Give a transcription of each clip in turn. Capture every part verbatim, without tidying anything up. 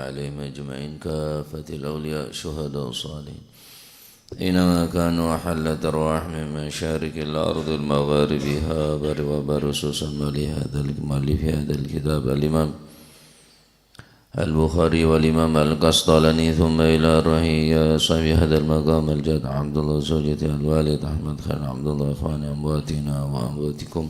عليهم أجمعين كافة الأولياء شهداء صالحين. إنما كانوا أحلت أرواح من مشارق الأرض المغاربها بر وبر خصوصا مؤلف هذا الك-، مؤلف هذا الكتاب الإمام البخاري والإمام القسطلاني ثم إلى روحي يا صاحب هذا المقام الجد عبد الله زوجته الوالد أحمد خان عبد الله إخواني أمواتنا وأمواتكم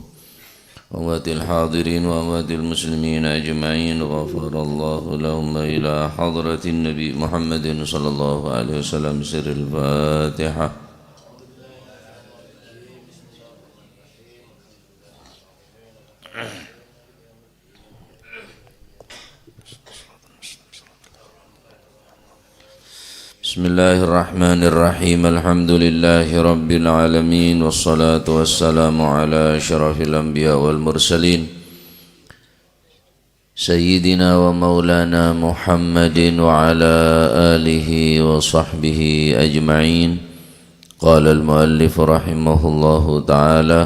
وأموات الحاضرين وأموات المسلمين أجمعين غفر الله لهم إلى حضرة النبي محمد صلى الله عليه وسلم سر الفاتحة. بسم الله الرحمن الرحيم. الحمد لله رب العالمين، والصلاة والسلام على أشرف الأنبياء والمرسلين، سيدنا ومولانا محمد وعلى آله وصحبه أجمعين. قال المؤلف رحمه الله تعالى،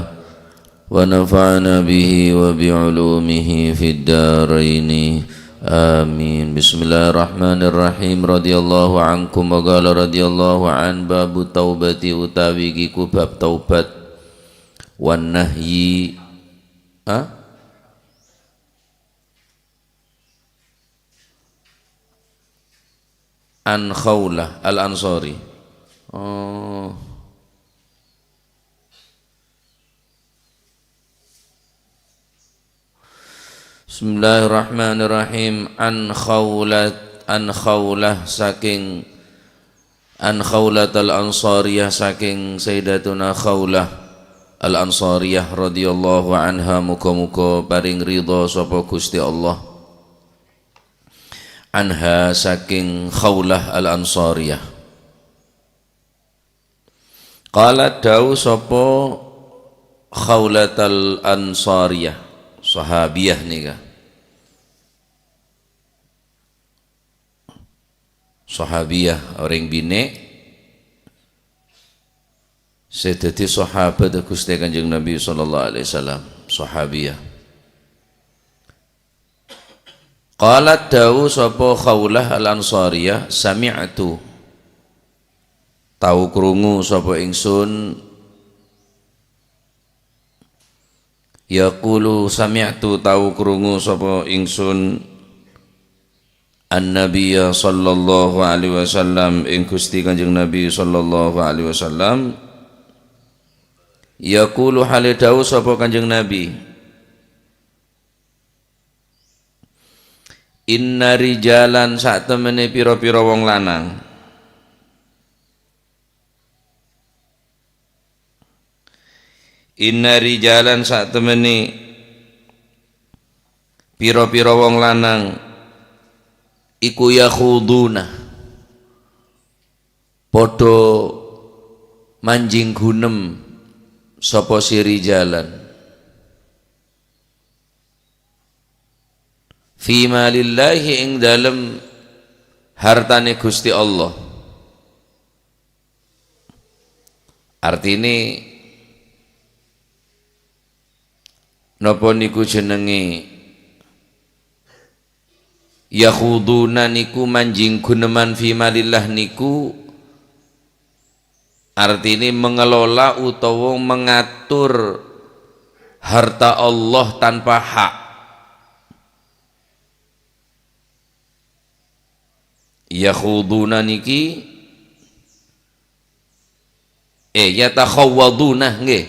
ونفعنا به وبعلومه في الدارين. آمين. بسم الله الرحمن الرحيم. رضي الله عنكم وقال رضي الله عن باب التوبة utawi iku bab taubat. والنهي, ha? An Khawlah Al-Ansari. Oh. Bismillahirrahmanirrahim. An Khawlat, an Khawlah saking, an Khawlat Al-Ansariyah saking Sayyidatuna Khawlah Al-Ansariyah radhiyallahu anha, muga-muga paring ridha sapa Gusti Allah. Anha saking Khawlah Al-Ansariyah. Qalat, dawuh sapa Khawlatal Ansariyah, sahabiyah nika. Sahabiyah, orèng binè' sè dhâddhi sahabat Ghustè Kanjeng Nabi sallallahu alaihi wasallam, sahabiyah. Qalat, dawuh sapa Khawlah Al-Ansariyah, "Sami'tu," tao krungu sapa ingsun, yaqulu, sami'tu, tao krungu sapa ingsun, An-Nabiyya sallallahu alaihi wasallam, ing Gusti Kanjeng Nabi sallallahu alaihi wasallam, yaqulu, hale dawuh sapa Kanjeng Nabi, "Inna rijalan," satemene pira-pira wong lanang. "Inna rijalan," satemene pira-pira wong lanang, "iku yakhuduna," padha manjing gunem sapa si rijalan. "Fi malillahi," ing dalem hartane Gusti Allah. Artine, napa niku jenenge yakhuduna niku manjing guneman fi malillah niku? Artine mengelola utawa mengatur harta Allah tanpa hak. Yakhuduna niki, eh, yatakhawwaduna, nggih.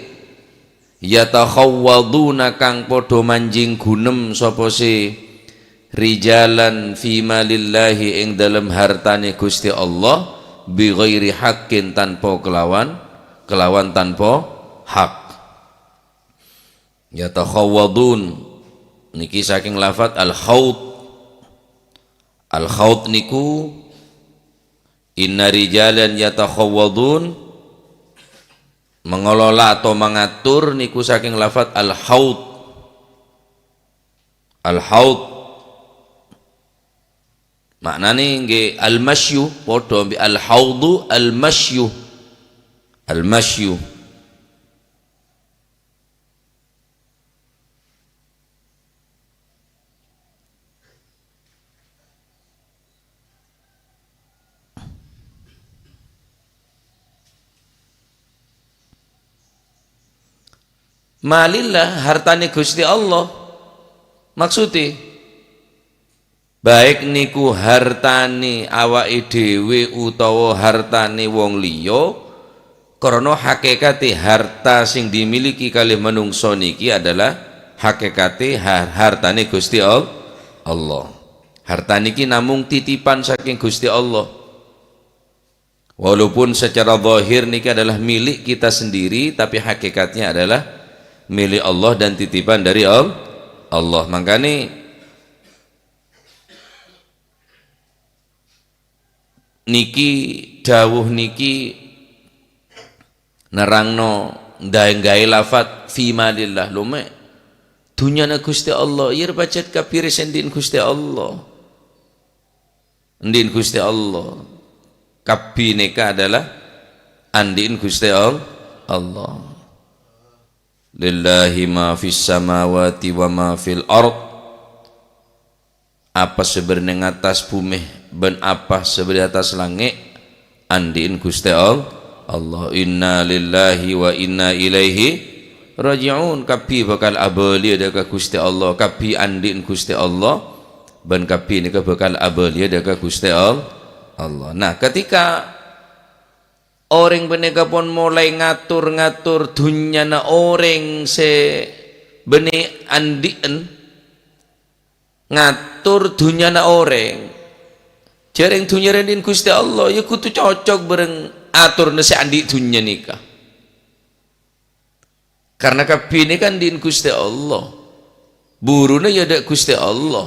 Yatakhawwaduna kang padha manjing gunem sapa se rijalan fi malillahi ing dalem hartane Gusti Allah, bi ghairi haqqin, tanpa kelawan, kelawan tanpa hak. Yatakhawwadun niki saking lafat al-khawd. Al-khawd niku, inna rijalan yatakhawwadun, mengelola atau mengatur niku saking lafat al-khawd. Al-khawd maknane nggih al-masyu, padha ambi al-khawdu, al-masyu. Al-masyu. Malillah hartane Gusti Allah. Maksude, baik niku hartane awake dhewe utawa hartane wong liya, krana hakekate harta sing dimiliki kalih manungsa niki adalah hakekate ha-, hartane Gusti Al-, Allah. Harta niki namung titipan saking Gusti Allah. Walaupun secara zahir niki adalah milik kita sendiri, tapi hakikatnya adalah milik Allah dan titipan dari Al-, Allah. Mangkane niki dawuh niki nerangno daeng gawe lafat fi malillah, lho, me'. Dunyana Gusti Allah, iyâ pajhât kabbi rè sè andi'na Gusti Allah. Andi'na Gusti Allah. Kabbi nèka adalah andi'na Gusti Al-, Allah. Lillahi ma fis samawati wa ma fil ard. Apa sè bâdâ neng attas bhumè bân apa sè bâdâ è attas langngè', andi'na Ghustè All-, Allah. Inna lillahi wa inna ilaihi raji'un. Kabbhi bhâkal abâliyâ dâ' ka Ghustè Allah. Kabbhi andi'na Ghustè Allah, bân kabbhi nèka bhâkal abâliyâ dâ' ka Ghustè All-, Allah. Nah, ketika orèng panèka pon molaè ngator-ngator dhunnyana orèng sè bânnè andi'en, ngator dhunnyana orèng. Jhâreng dhunnya rèya andi'na Ghustè Allah, ya kodhu cocok bhâreng atorra sè andi' dhunnya nèka. Karna kabbhi nèka andi'na Ghustè Allah. Buruna ya dâ' Ghustè Allah.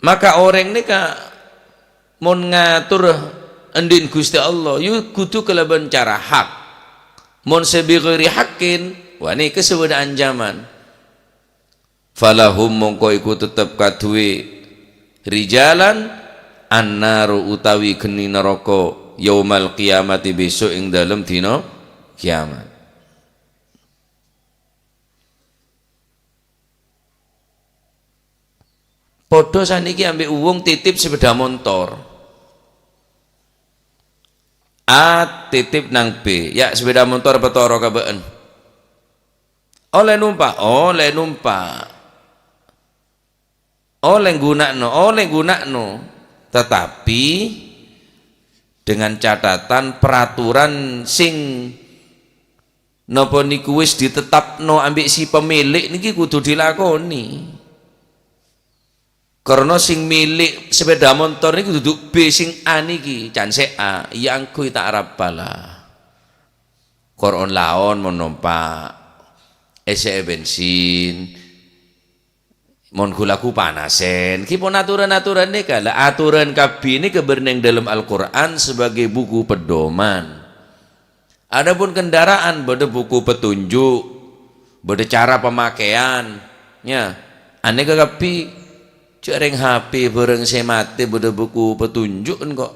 Maka orèng nèka mon ngator andi'na Ghustè Allah, ya kodhu kalabân cara hak. Mon sè bi ghairi haqqin, wah, nèka sè bâdâ ancaman. Falahum, mongko iku tettep kaduwè rijalan annaru utawi gheni naraka yaumal qiyamati, bhâsok ing dâlem dina kiamat. Padhâ sanèka ambi' wong titip sepeda montor. A titip nang B, "Ya', sepeda montor apa toro ka bâ'en?" "Ollè nompa', ollè nompa'." "Ollè ghuna'no, ollè ghuna'no." Tetapi dengan catatan peraturan sing napa niku wis ditetapno ambi' si pemilik niki kudu dilakonè. Karna sing milik sepeda montor niki dudu B, sing A niki, can sè A, iyâ angghuy ta' arapa la. Kor on-laon mon nompa', èssè'è bensin, mon ghu-lagghu panasèn, ghi pon aturan-aturan nèka. La, aturan kabbhi nèka bâdâ neng dâlem Al-Qur'an sebagai buku pedoman. Adapun kendaraan, bâdâ buku petunjuk, bâdâ cara pemakaian, ya. Anèka kabbhi, jhâreng H P bhâreng sè matè bâdâ buku petunjuk, kok.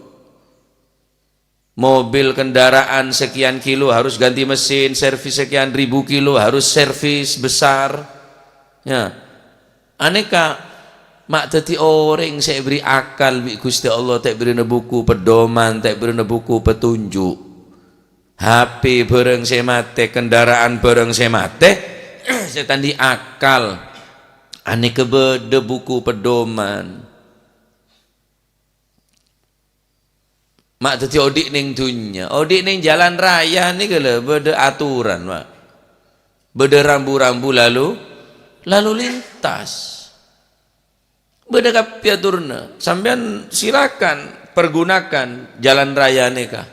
Mobil kendaraan sekian kilo harus ganti mesin, servis sekian ribu kilo harus servis besar. Ya. Anèka, ma' dhâddhi orèng sè èberri' akal bi' Ghustè Allah, ta' èberri'na buku pedoman, ta' èberri'na buku petunjuk. H P bhâreng sè matè, kendaraan bhâreng sè matè, sè ta' andi' akal. Anèka bâdâ buku pedoman. Ma' dhâddhi odi' neng dhunnya, odi' neng jalan raya nèka lho bâdâ aturan, Pak. Bâdâ rambu-rambu lalu, lalu lintas. Bâdâ kabbhi aturanna. Sampèyan silakan pergunakan jalan raya nèka.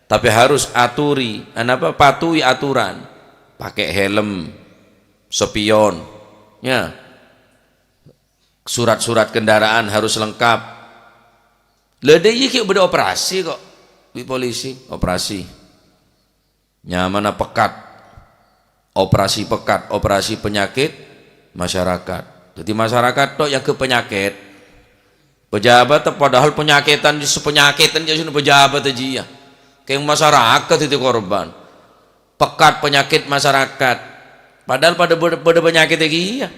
Tapè harus aturi, anapa, patuhi aturan. Pakai helm, spion, ya. Surat-surat kendaraan harus lengkap. Lha, dâ' iyâ ghi' bâdâ operasi kok. Bi' polisi, operasi. Nyamana pekat. Operasi pekat, operasi penyakit masyarakat. Dhâddhi masyarakat tok èangghep penyakit. Pejabat, padahal penyakitan, sapenyakitan jâ' sèna pejabat jiyâ. Kèng masyarakat dhâddhi korban. Pekat penyakit masyarakat. Padahal padâ, padâ, padâ penyakit kèya.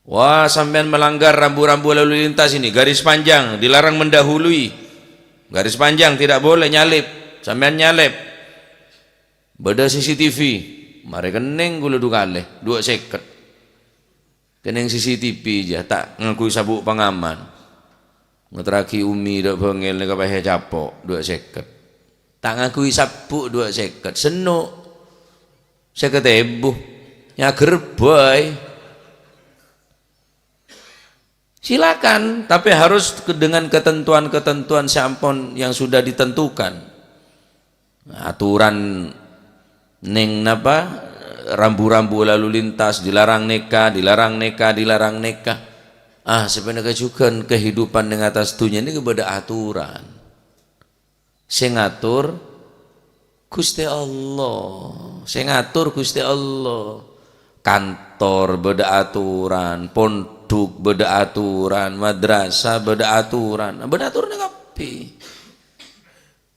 Wah, sampèyan melanggar rambu-rambu lalu lintas ini, garis panjang, dilarang mendahului. Garis panjang, tidak boleh nyalip. Sampèyan nyalip. Bâdâ C C T V. Marè kennèng kaulâ du kalè, duwâ' sèket. Kennèng C C T V jâ, ta' ngangghuy sabuk pengaman. Ngaterraghi ummi dâ' bângèl nèka pèssè capo', duwâ' sèket. Ta' ngangghuy sabuk, duwâ' sèket. Senno', sèket èbu. Nyagher bhâi. Silakan, tapi harus ke-, dengan ketentuan-ketentuan sè ampon yang sudah ditentukan. Aturan nèng napa, rambu-rambu lalu lintas, dilarang nèka, dilarang nèka, dilarang nèka. Ah, sapanèka jhughân kehidupan nèng attas dhunnya nèka bâdâ aturan. Sè ngatur Ghustè Allah. Sè ngatur Ghustè Allah. Kantor bâdâ aturan, pondhuk bâdâ aturan, madrasah bâdâ aturan. Bâdâ aturanna kabbhi.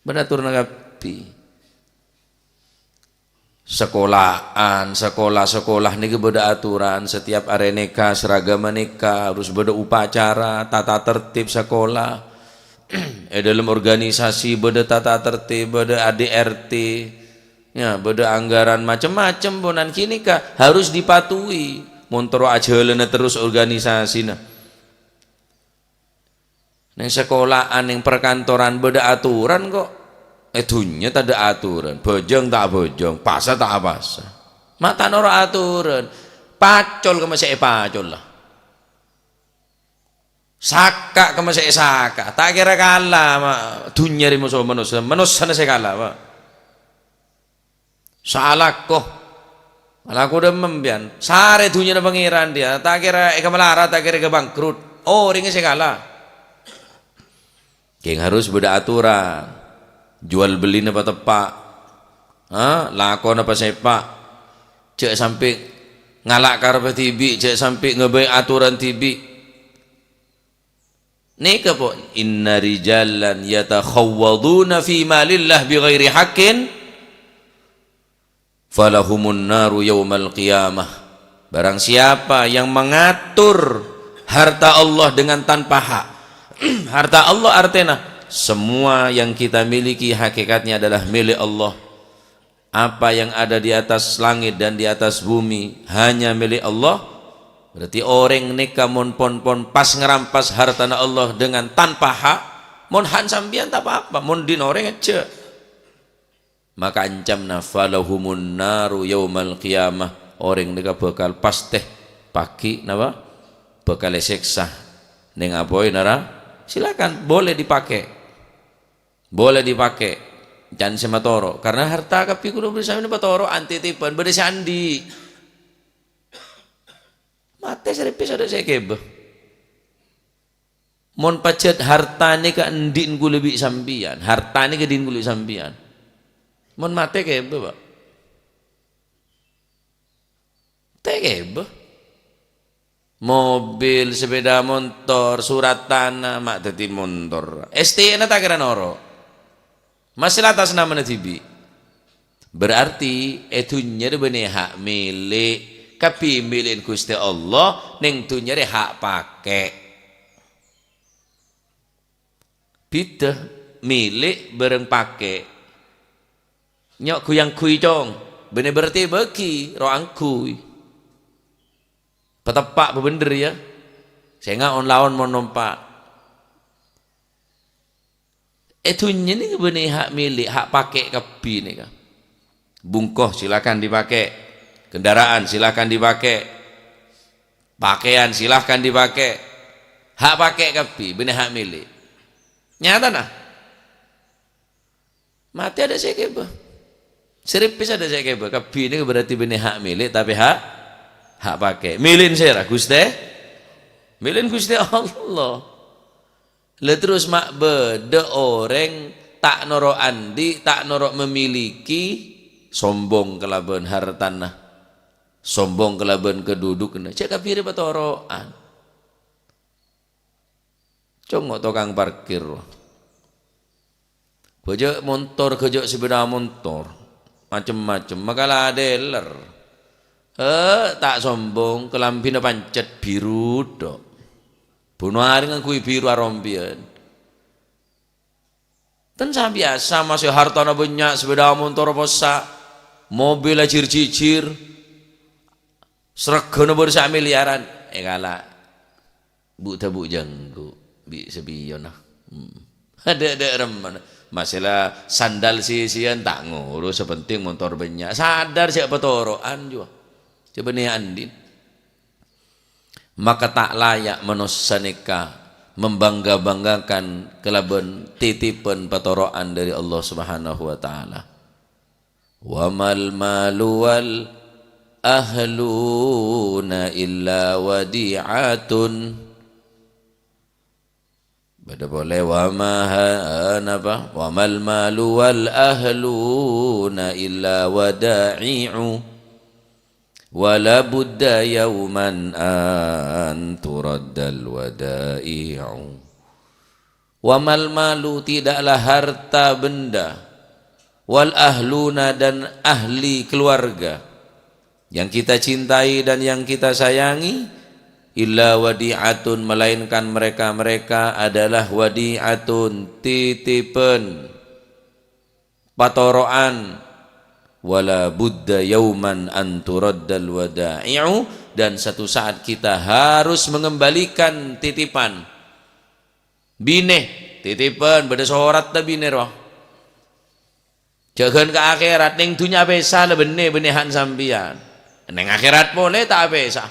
Bâdâ aturanna kabbhi. Sekolahan, sekolah-sekolah nèka bâdâ aturan, setiap arè nèka, seragamma nèka, harus bâdâ upacara, tata tertib sekolah. È dâlem organisasi bâdâ tata tertib, bâdâ A D R T, ya, bâdâ anggaran macem-macem, ponan ghânèka harus dipatuhi. Mon terro ajhâlâna terros organisasina. Neng sekolahan, neng perkantoran bâdâ aturan kok. È dhunnya tadâ' aturan, bhâjâng ta' abhâjâng, pasa ta' apasa. Ma' ta' noro' aturan, pacol kemma sè èpacol la. Saka' kemma sè èsaka', ta' kèra kala ma-, dhunnya rè moso manossa, manossana sè kala, Pak. Salako. Alako dhâmmem, piyan. Sarè dhunnyana Pangèran, dhiyâ. Ta' kèra èkamalarat, ta' kèra èkabangkrut. Orèngnga sè kala. Kèng harus bâdâ aturan. Jual bellina pateppa'. Ha? Lakona pasèpa'. Jhâ' sampè' ngala' karebbhâ dhibi', jhâ' sampè' ngabây aturan dhibi'. Nèka, po, "Inna rijalan yatakhawwaduna fi malillah bighairi haqqin, falahumun naru yaumal qiyamah." Barang siapa yang mengatur harta Allah dengan tanpa hak, harta Allah artèna semua yang kita miliki hakikatnya adalah milik Allah. Apa yang ada di atas langit dan di atas bumi hanya milik Allah. Berarti orèng nèka mon pon-pon pas ngarampas hartana Allah dengan tanpa hak, mon hak sampèyan ta' pa-apa, mon dhin orèng ajjhâ'. Maka ancamna, "Falahumun naru yaumal qiyamah." Orèng nèka bhâkal pastè paghi' napa? Bhâkal èsèksa neng apoy nara-, silakan, boleh dipakai. Boleh dipakai. Can sè matoro'. Karena harta kabbhi kaulâ bhâdhi sampèyan patoro', antitèbhân, bâdâ sè andi'. Matè sè rèpès adâ' sè èkèbâ. Mon pajhât harta nèka andi'na kaulâ bi' sampèyan. Harta nèka dhin kaulâ bi' sampèyan. Mon matè kèbâ, Pak. Tè kèbâ. Mobil, sepeda montor, surat tanah, ma' dhâddhi montor. S T-na ta' kèra noro'. Masih la atas namana dhibi'. Berarti è dhunnya rè bânnè hak milik. Kabbhi milikna Ghustè Allah, neng dhunnya rè hak pakè'. Bhidhâ, milik bhârâng pakè'. Nyo' ghuy-angghuy, Cong. Bânnè berarti bâgi, ro-angghuy. Pateppa' bhâbhender, ya. Sènga' on-laon mon nompa'. È dhunnya nèka bânnè hak milik, hak pakè' kabbhi nèka. Bungko silakan dipakai. Kendaraan silakan dipakai. Pakaian silakan dipakai. Hak pakè' kabbhi, bânnè hak milik. Nyatana. Matè adâ' sè èkèbâ. Sè rèpès adâ' sè èkèbâ. Kabbhi nèka berarti bânnè hak milik, tapè hak, hak pakè'. Milikna sèra, Ghustè? Milikna Ghustè Allah. La terros ma' bâdâ orèng ta' noro' andi', ta' noro' memiliki, sombong kalabân hartana, sombong kalabân kadudukanna. Jhâ' kabbhi rè patoro'an. Congo' tokang parkir. Ghâjâ' montor, ghâjâ' sepeda montor. Macem-macem. Makala dealer. Eh, ta' sombong, kalambhina pancet biru tho'. Bâno arè ngangghuy biru arombiyân. Ten sa-biyasa masè hartana bânnya', sepeda montor possa'. Mobil ajir-jijir, sregghâna bâr samiliyaran, èkala' bu'-dâbu' jhângghu' bi' sapiyonna. Hmm. Adâ'-adâ' remma. Masalah sandal sisian ta' ngurus, sè penting montor bânnya'. Sadar sè patoro'an jhuwa. Coba nè andi'na. Maka ta' laya' manossa nèka membangga-banggakan kalabân titipan patoro'an dhâri Allah Subhanahu wa Ta'ala. "Wa mal malu wal ahluna illa wadi'atun." Bâdâ polè, "Wa ma ha-, napa? Wa mal malu wal ahluna illa wada'i'u. Wa la budda yauman an turaddal wada'i'u." "Wa mal malu," tidaklah harta benda, "wal ahluna," dan ahli keluarga yang kita cintai dan yang kita sayangi, "illa wadi'atun," melainkan mereka-mereka adalah wadi'atun, titipan, patoro'an. "Wa la budda yauman an turaddal wada'i'u," dan satu saat kita harus mengembalikan titipan. Binè, titipan, bâdâ soratta binè rowa. Jhâghân ka akhèrat, neng dhunnya apèsa la bânnè, bânnè han sampèyan. Neng akhèrat polè ta' apèsa.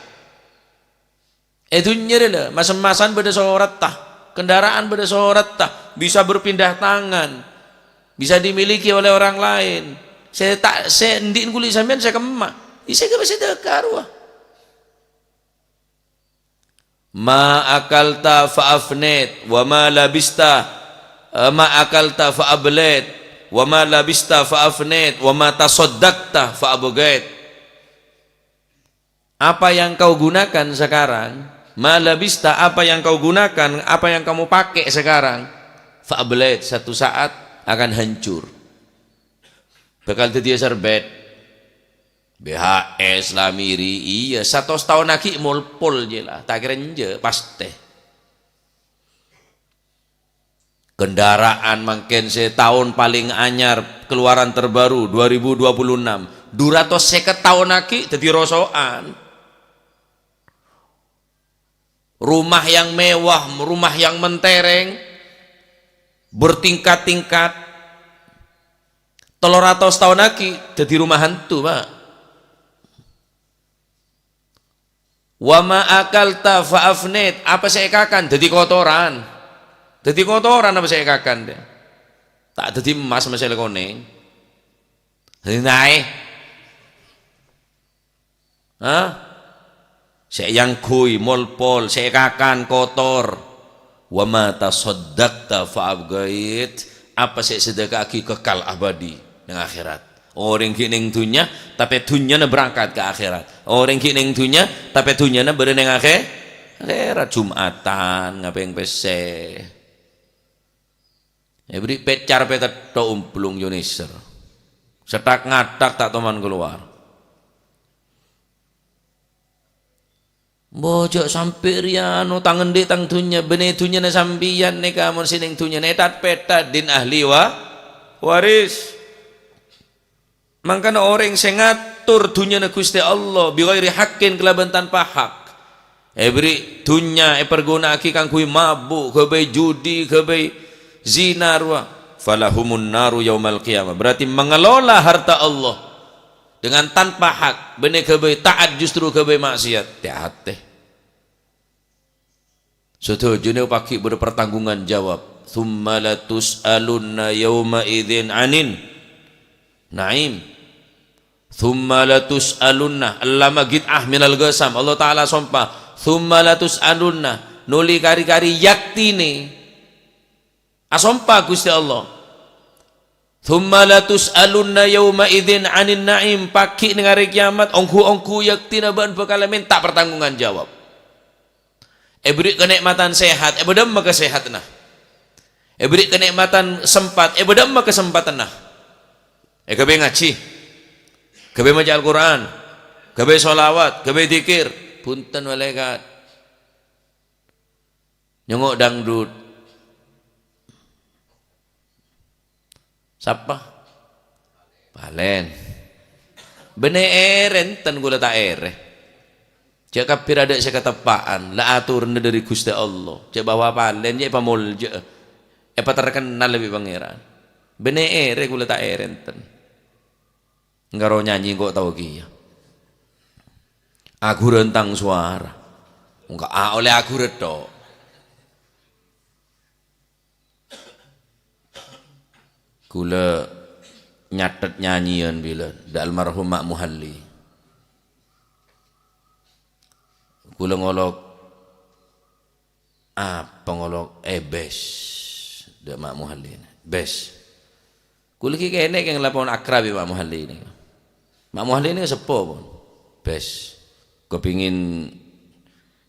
È dhunnya rè la, mas-emmasan bâdâ soratta, kendaraan bâdâ soratta, bisa berpindah tangan, bisa dimiliki oleh orang lain. Sè ta', sè andi'na ghuli sampèyan sè kemma. Isè ghâbây sè dhâkar, wah. "Ma akalta fa afnait, wa ma labista, eh, ma akalta fa ablait, wa ma labista fa afnait, wa ma tasaddaqta fa abghait." Apa yang kau gunakan sekarang, ma labista, apa yang kau gunakan, apa yang kamu pakai sekarang, fa ablait, satu saat akan hancur. Bhâkal dhâddhiyâ serbet. B H S, Lamiri, iyâ, satos taon aghi' molpol jiyâ la, ta' kèra enjâ', pastè. Kendaraan mangkèn sè taon palèng anyar, keluaran terbaru dua ribu dua puluh enam, dhu ratos sèket taon aghi' dhâddhi roso'an. Rumah yang mewah, rumah yang mentereng, bertingkat-tingkat. Tello ratos taon aghi' dhâddhi rumah hantu, Pak. "Wa ma akalta fa afnait," apa sè èkakan dhâddhi kotoran. Dhâddhi kotoran apa sè èkakan, deh. Ta' dhâddhi emmas masèla konèng. Dhâddhi naè. Hah? Sè èangghuy, molpol, sè èkakan, kotor. "Wa ma tasaddaqta fa abghait," apa sè èsedeka'aghi kekal abadi neng akhèrat. Orèng ghi' neng dhunnya, tapè dhunnyana berangkat ka akhèrat. Orèng ghi' neng dhunnya, tapè dhunnyana bâdâ neng akhè-, akhèrat. Jum'atan ngapèng pèssè. Èbherri' pècar pètètto' omplung jhâ' nèser. Sèthak-ngathak ta' toman kalowar. Mbok jhâ' sampè' rèya, anu, tang andi' tang dhunnya, bânnè dhunnyana sampèyan nèka, mon sè neng dhunnyana èthat-pèthat, din ahli wa-, waris. Mangkana orèng sè ngator dhunnyana Ghustè Allah bi ghairi haqqin, kalabân tanpa hak. Èbherri' dhunnya èparghuna'aghi kaangghuy mabu', ghâbây judi, ghâbây zina rowa. Falahumun naru yaumal qiyamah. Berarti mengelola harta Allah dengan tanpa hak, bânnè ghâbây ta'at justru ghâbây ma'siyat. Tè-atè. Sadhâjâna paghi' bâdâ pertanggungan jawab. "Tsumma latus'alunna yauma idzin 'anin na'im." "Tsumma latus'alunna," allama git'ah minal qasam. Allah Ta'ala sompa. "Tsumma latus'alunna." Nolè kari-kari yaktinè. Asompa Ghustè Allah. "Tsumma latus'alunna yauma idzin 'anin na'im." Paghi' neng arè kiyamat, ongghu-ongghu yaktina bâ'na bhâkal mènta pertanggungan jawab. Èbherri' kanè'matan sehat, èpadâmma kasèhadânna. Èbherri' kanè'matan sempat, èpadâmma kasempatanna. Èghâbây ngajhi, ghâbây maca Al-Qur'an, ghâbây sholawat, ghâbây dzikir. Bhunten, malaèkat. Nyongngo' dangdut. Sapa? Palèn. Bânnè èrè enten, kaulâ ta' èrè. Jhâ' kabbhi adâ' sè kateppa'an, la atorra dâri Ghustè Allah. Jhâ' bahwa palèn, jhâ' èpamolja'a, èpaterkennal bi' Pangèran. Bânnè èrè, kaulâ ta' èrè enten. Èngghâ rowa nyanyi engko' tao kèya. Aghurân tang sowara. Engghâ' a-, ollè aghurân tho. Kaulâ nyathet nyanyiyân bilân, dâ' almarhum Ma' Muhalli. Kaulâ ngolok, apa ngolok, eh, bes, dâ' Ma' Muhalli. Bes. Kaulâ ghi' kènè' kèng la pon akrab bi' Ma' Muhalli nèka. Ma' Muhalli nèka seppo pon. Bes, kepingin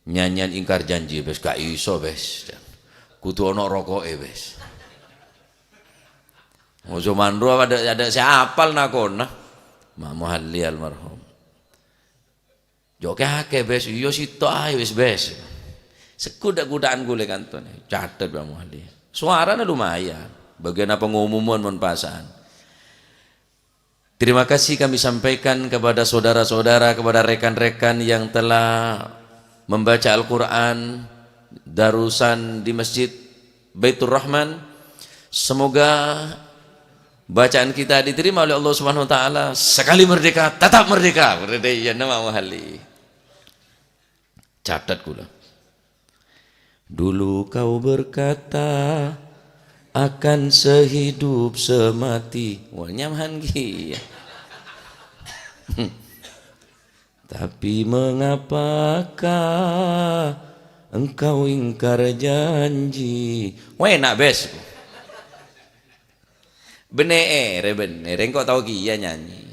nyanyian Ingkar Janji, bes, ga' iso, bes. Kodhu ana roko'è, bes. Ojo manro adâ', adâ' sè apal nakona. Ma' Muhalli almarhum. Jhâ' kè-akè, bes. Iyâ, sèttong aè, wis, bes. Segghut dâ' ghudhâ'ân kaulâ kantona. Cathet, Ma' Muhalli. Sowarana lumayan. Bâgiyân apa ngomoman mon pasa'an. Terima kasih kami sampaikan kepada saudara-saudara, kepada rekan-rekan yang telah membaca Al-Quran, darusan di Masjid Baitur Rahman. Semoga bacaan kita diterima oleh Allah Subhanahu wa Ta'ala. Sekali merdeka, tetap merdeka. Berarti ya, nama Muhalli. Cathet kaulâ. Dulu kau berkata akan sehidup semati. Wah, nyaman kèya. Tapi mengapakah engkau ingkar janji? Wah, èna', bes. Bânnè èrè, bânnè èrè, engko' tao kèya nyanyi.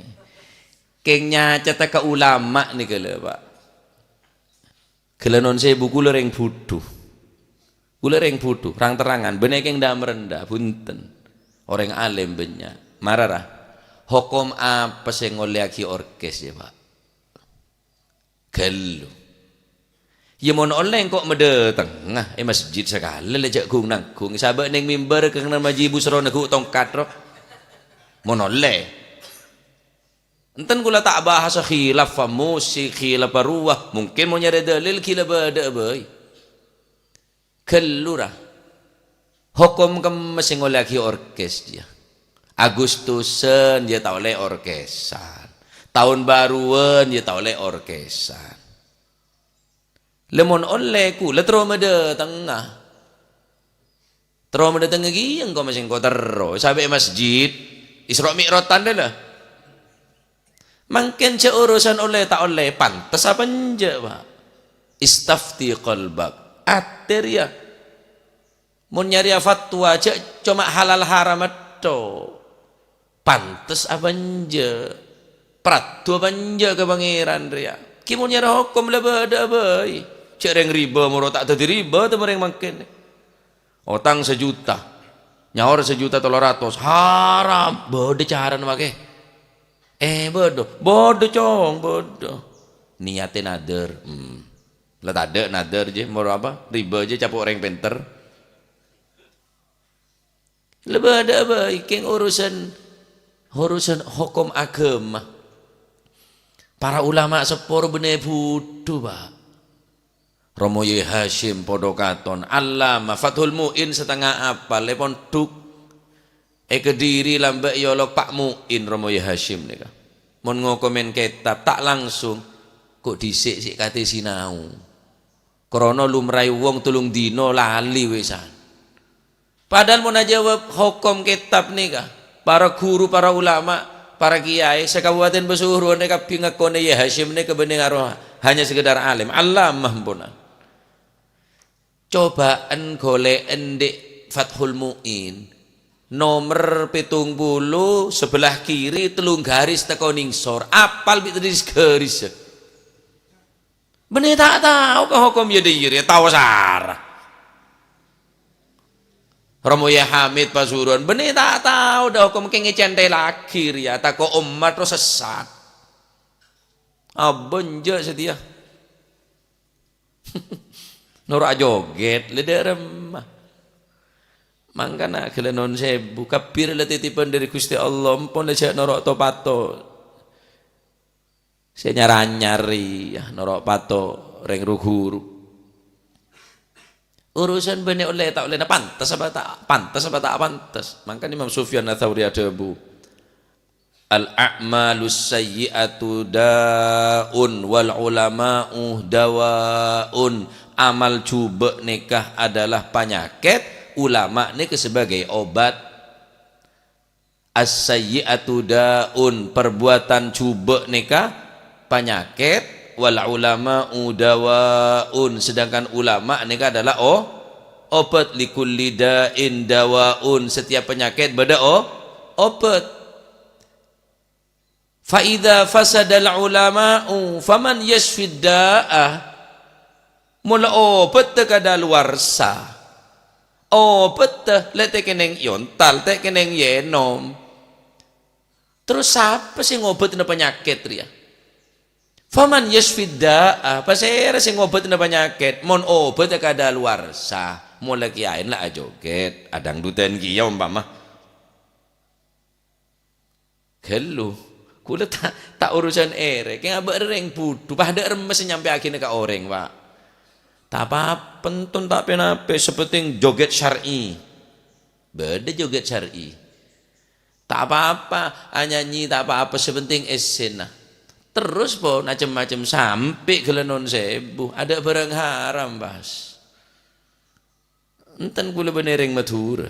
Kèng nyacetta ka ulama nèka lho, Pak. Ghellâ' non sèbu, kaulâ rèng budhu. Kaulâ rèng budhu, rang-terrangan, bânnè kèng dâ' marèndhâ, bhunten. Orèng alim bânnya'. Mara, ra. Hokom apa sè ngollèyaghi orkes, yâ, Pak? Ghâllu. Yâ, mon ollè engko' madâtengnga è masjid sakalè, lè jhâ' ghung-nangghung. Sabâ' neng mimbar kèng maji busrona ghu' tongkat, ro. Mon ollè. Enten kaulâ ta' bahasa khilaf musik, khilaf ruwah. Mungkin mon nyarè dalil ghilâ bâdâ'â bhâi. Ghâllu, ra. Hokom kemma sè ngollèyaghi orkes, yâ. Agustusan, yâ, ta' ollè orkesan. Taon baruan, yâ, ta' ollè orkesan. Lè mon ollè, kaulâ terro madâtengnga. Terro madâtengnga kèya engko' masèngko' terro. Sampè' masjid, Isra' Mi'rajân dâ' la. Mangkèn jhâ' urusan ollè ta' ollè, pantes apa enjâ', Pak? Istafti qalbak. Atè rèya. Mon nyarèya fatwa, jhâ' coma halal haram tho. Pantes apa enjâ'? Pradhu apa enjâ' ka Pangèran rèya? Ghi mon nyarè hokom la bâdâ'â bhâi. Jhâ' rèng riba moro ta' dhâddhi riba, tèmorèng mangkèn. Otang sajuta. Nyaor sajuta tello ratos. Haram. Bâdâ carana makè. Eh, bâdâ. Bâdâ, Cong. Bâdâ. Niyatè nadhâr. Hmm. La tadâ' nadhâr, jè. Moro apa? Riba, jè, capo' orèng pènter. La bâdâ'â bhâi, kèng urusan, urusan hokom aghâma. Para ulama seppo bânnè budhu, Pak. Romo Yai Hasyim padâ katon, Allamah, Fathul Mu'in satengnga apal, è pondhuk. È Kediri lambâ' èolok Pa' Mu'in Romo Yai Hasyim nèka. Mon ngokomèn kètab ta' langsung, ko' dhisik sè katè sinau. Krana lumraè wong tellung dina lalè wisan. Padahal mon ajâwâb hokom kètab nèka, para ghuru, para ulama, para kiyaè sakabupaten Pasuruan nèka kabbhi ngakonè Yai Hasyim nèka bânnè karo hanya sekedar alim, allamah ampon. Cobâ'ân ghâlè'è andi' Fathul Mu'in, nomer pèttong polo, sebelah kiri, tellung garis tako nèngsor, apal bi' tadhis-garis. Bânnè ta' tao ka hokom yâ dâ' iyâ rèya, tao sara. Romo Yai Hamid Pasuruan, bânnè ta' tao dâ' hokom kèng ècènthèllaghi rèya, tako' ommat ro sessat. Abânjâ' satèya. Noro' ajogèt, la dâ' remma. Mangkana ghellâ' non sèbu, kabbhi la titipan dâri Ghustè Allah, ampon la jhâ' noro' to-pato. Sè nyar-anyar rèya, noro' pato rèng ru-ghuru. Urusan bânnè ollè ta' ollèna pantes apa ta' pantes apa ta' pantes. Mangkana Imam Sufyan Ats-Tsauri adhâbu, "Al-a'malus sayyi'atu da'un wal ulama'u dawa'un." Amal jhubâ' nèka adalah panyakèt, ulama nèka sebagai obat. "As-sayyi'atu da'un," perbuatan jhubâ' nèka panyakèt, "wal ulama'u dawa'un," sedangkan ulama nèka adalah o-, obat. "Likulli da'in dawa'un," setiap penyakit bâdâ o-, obat. "Fa idza fasadal ulama'u, faman yashfid da'a?" Mola obâdhâ kadaluwarsa. Obâdhâ, lè' tè' kennèng èontal, tè' kennèng ènom. Terros sapa sè ngobâdhâna panyakèt rèya? "Faman yashfid da'a?" Pasèra sè ngobâdhâna panyakèt? Mon obâdhâ kadaluwarsa, mola kèyaèna la ajogèt, adangdutan kèya ompama. Ghâllu. Kaulâ ta', ta' urusan èrè. Kèng abâ' rèng budhu. Padâ remma sè nyampèyaghina ka orèng, Pak. Ta' apa-apa, ènton ta' pènapè. Sè pentèng jogèt syar'i. Bâdâ jogèt syar'i. Ta' apa-apa, anyanyi ta' apa-apa. Sè pentèng essèna. Terros pon, macem-macem. Sampè' ghellâ' non sèbu. Adâ' bhârâng haram, pas. Enten kaulâ bânnè rèng Madhurâ.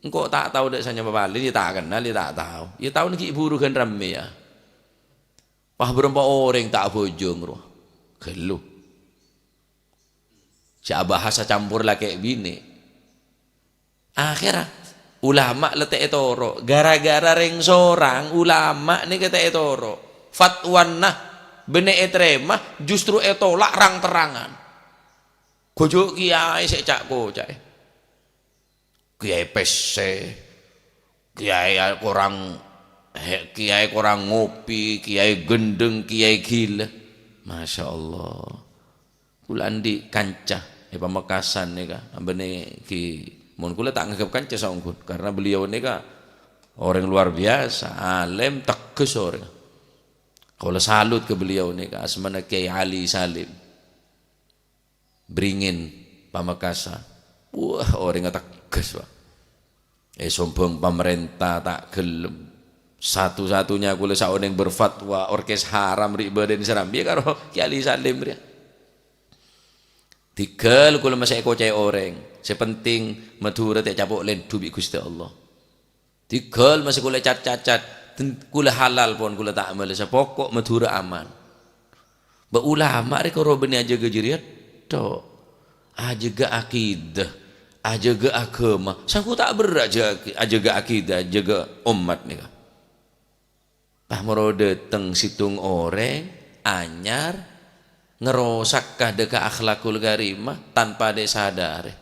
Engko' ta' tao dâ' sanyapa palèng, ya ta' kennal, ya ta' tao. Ya taona ghi' buru ghân rammè, ya. Wah, bârâmpa orèng ta' abhâjâng, rowa. Ghâllu. Sè abahas acampor lakè' binè'. Akhèrra, ulama la ta' ètoro'. Gara-gara rèng sorang, ulama nèka ta' ètoro'. Fatwana bânnè ètarèma, justru ètolak rang-terrangan. Ghujhu' kèyaè sè ca'-koca'è. Kèyaè pèssè, kèyaè korang, he-, kèyaè korang ngopi, kèyaè gendeng, kèyaè ghilâ. Masya Allah. Kaulâ andi' kanca è Pamekasan nèka, bânnè ghi-, mon kaulâ ta' nganggep kanca saongghuna, karena beliau nèka orèng luar biasa, alim, tegas orèng. Kaulâ salut ka beliau nèka, asmana Kiai Ali Salim. Beringin, Pamekasan. Wah, orèngnga tegas, Pak. Eh, sombong pamarènta ta' ghellem. Satu-satunya kaulâ saonèng berfatwa orkes haram ri' bâdân Serambi karo Ki Ali Salim rèya. Tigal kaulâ masè èkoca'è orèng. Sè penting Madhurâ ta' ècapo' lèndhu bi' Ghustè Allah. Tigal masè kaulâ cat-cacat, ten-, kaulâ halal pon kaulâ ta' malèsa, poko' Madhurâ aman. Bâ' ulama rè karo bânnè ajâgâ jârèya tok. Ajâgâ akidah, ajâgâ aghâma. Sangko' ta' berrâ' jâ-, ajâgâ akidah, ajâgâ ommat nèka. Pas moro dâteng sèttong orèng anyar, ngerosak ka dâ' ka akhlakul karimah tanpa dâ' èsadarè.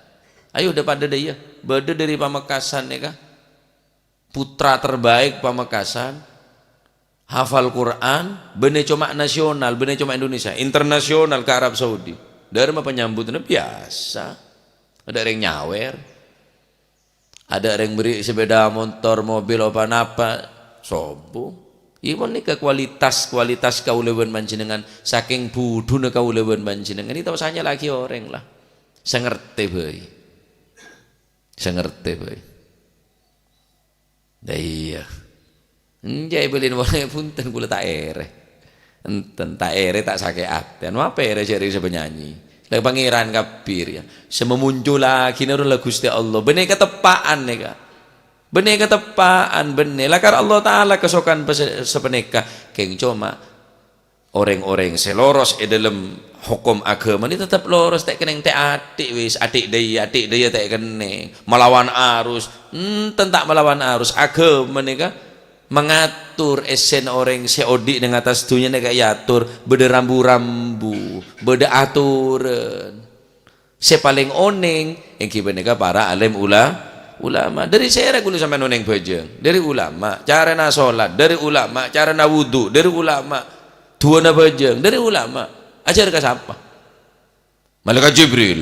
Ayo, dâ-, padâ dâ' iyâ, bâdâ dâri Pamekasan nèka. Putra terbaik Pamekasan, hafal Quran, bânnè coma nasional, bânnè coma Indonesia, internasional ka Arab Saudi. Dârâmma panyambutanna biyasa. Adâ' rèng nyawèr. Adâ' rèng berri' sepeda motor, mobil, apa-napa. Sombong. Iyâ, mon nèka kualitas, kualitas kaulâ bân panjhennengan, sakèng budhuna kaulâ bân panjhennengan, nèka ta' osa nyala'aghi orèng, la. Sè ngartè bhâi. Sè ngartè bhâi. Lah iyâ. Enjâ' èbâlin polè, bhunten, kaulâ ta' èrè. Enten, ta' èrè, ta' sakè' atè. Anu apa èrè jârèya sè panyanyi? Lah Pangèran kabbhi rèya. Sè mamunculaghi nèro la Ghustè Allah. Bânnè kateppa'an nèka. Bânnè kateppa'an, bânnè. Lakar Allah Ta'ala kasokan pas-, sapanèka. Kèng coma Orèng-orèng sè loros è dâlem hokom aghâma nè tetep loros, ta' kennèng ta' adhi' wis, adhi' dâ' iyâ, adhi' dâ' iyâ ta' kennèng. Malawan arus, enten ta' malawan arus. Aghâma nèka mangator èssèna orèng sè odi' neng attas dhunnya nèka èator, bâdâ rambu-rambu, bâdâ atoran. Sè palèng onèng èngghi panèka para alim ula-, ulama. Dâri sèra kaulâ sampèyan onèng bhâjâng? Dâri ulama. Carana solat, dâri ulama. Carana wudu, dâri ulama. Du'âna bhâjâng, dâri ulama. Ajhâr ka sapa? Malaikat Jibril.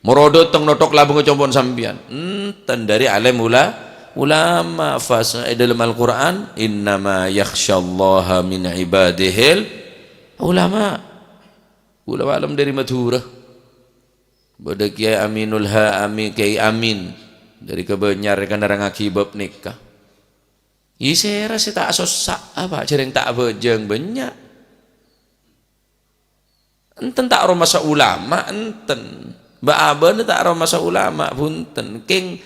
Moro dâteng nothok labângnga compo'na sampèyan. Enten dâri alim ula-, Ulama fas-, è dâlem Al-Qur'an, "Innama yakhsyallaha min ibadihil ulama." Ulama alim dâri Madhurâ. Bâdâ Kiai Aminul Ha-, Ami-, Kiai Amin dâri Kabânnyar kan nerrangngaghi bab nèka. Iyâ sèra sè ta' asossa, apa jhâreng ta' abhâjâng bânnya'. Enten ta' aromasa ulama, enten. Bâ-abâna ta' aromasa ulama, bhunten. Kèng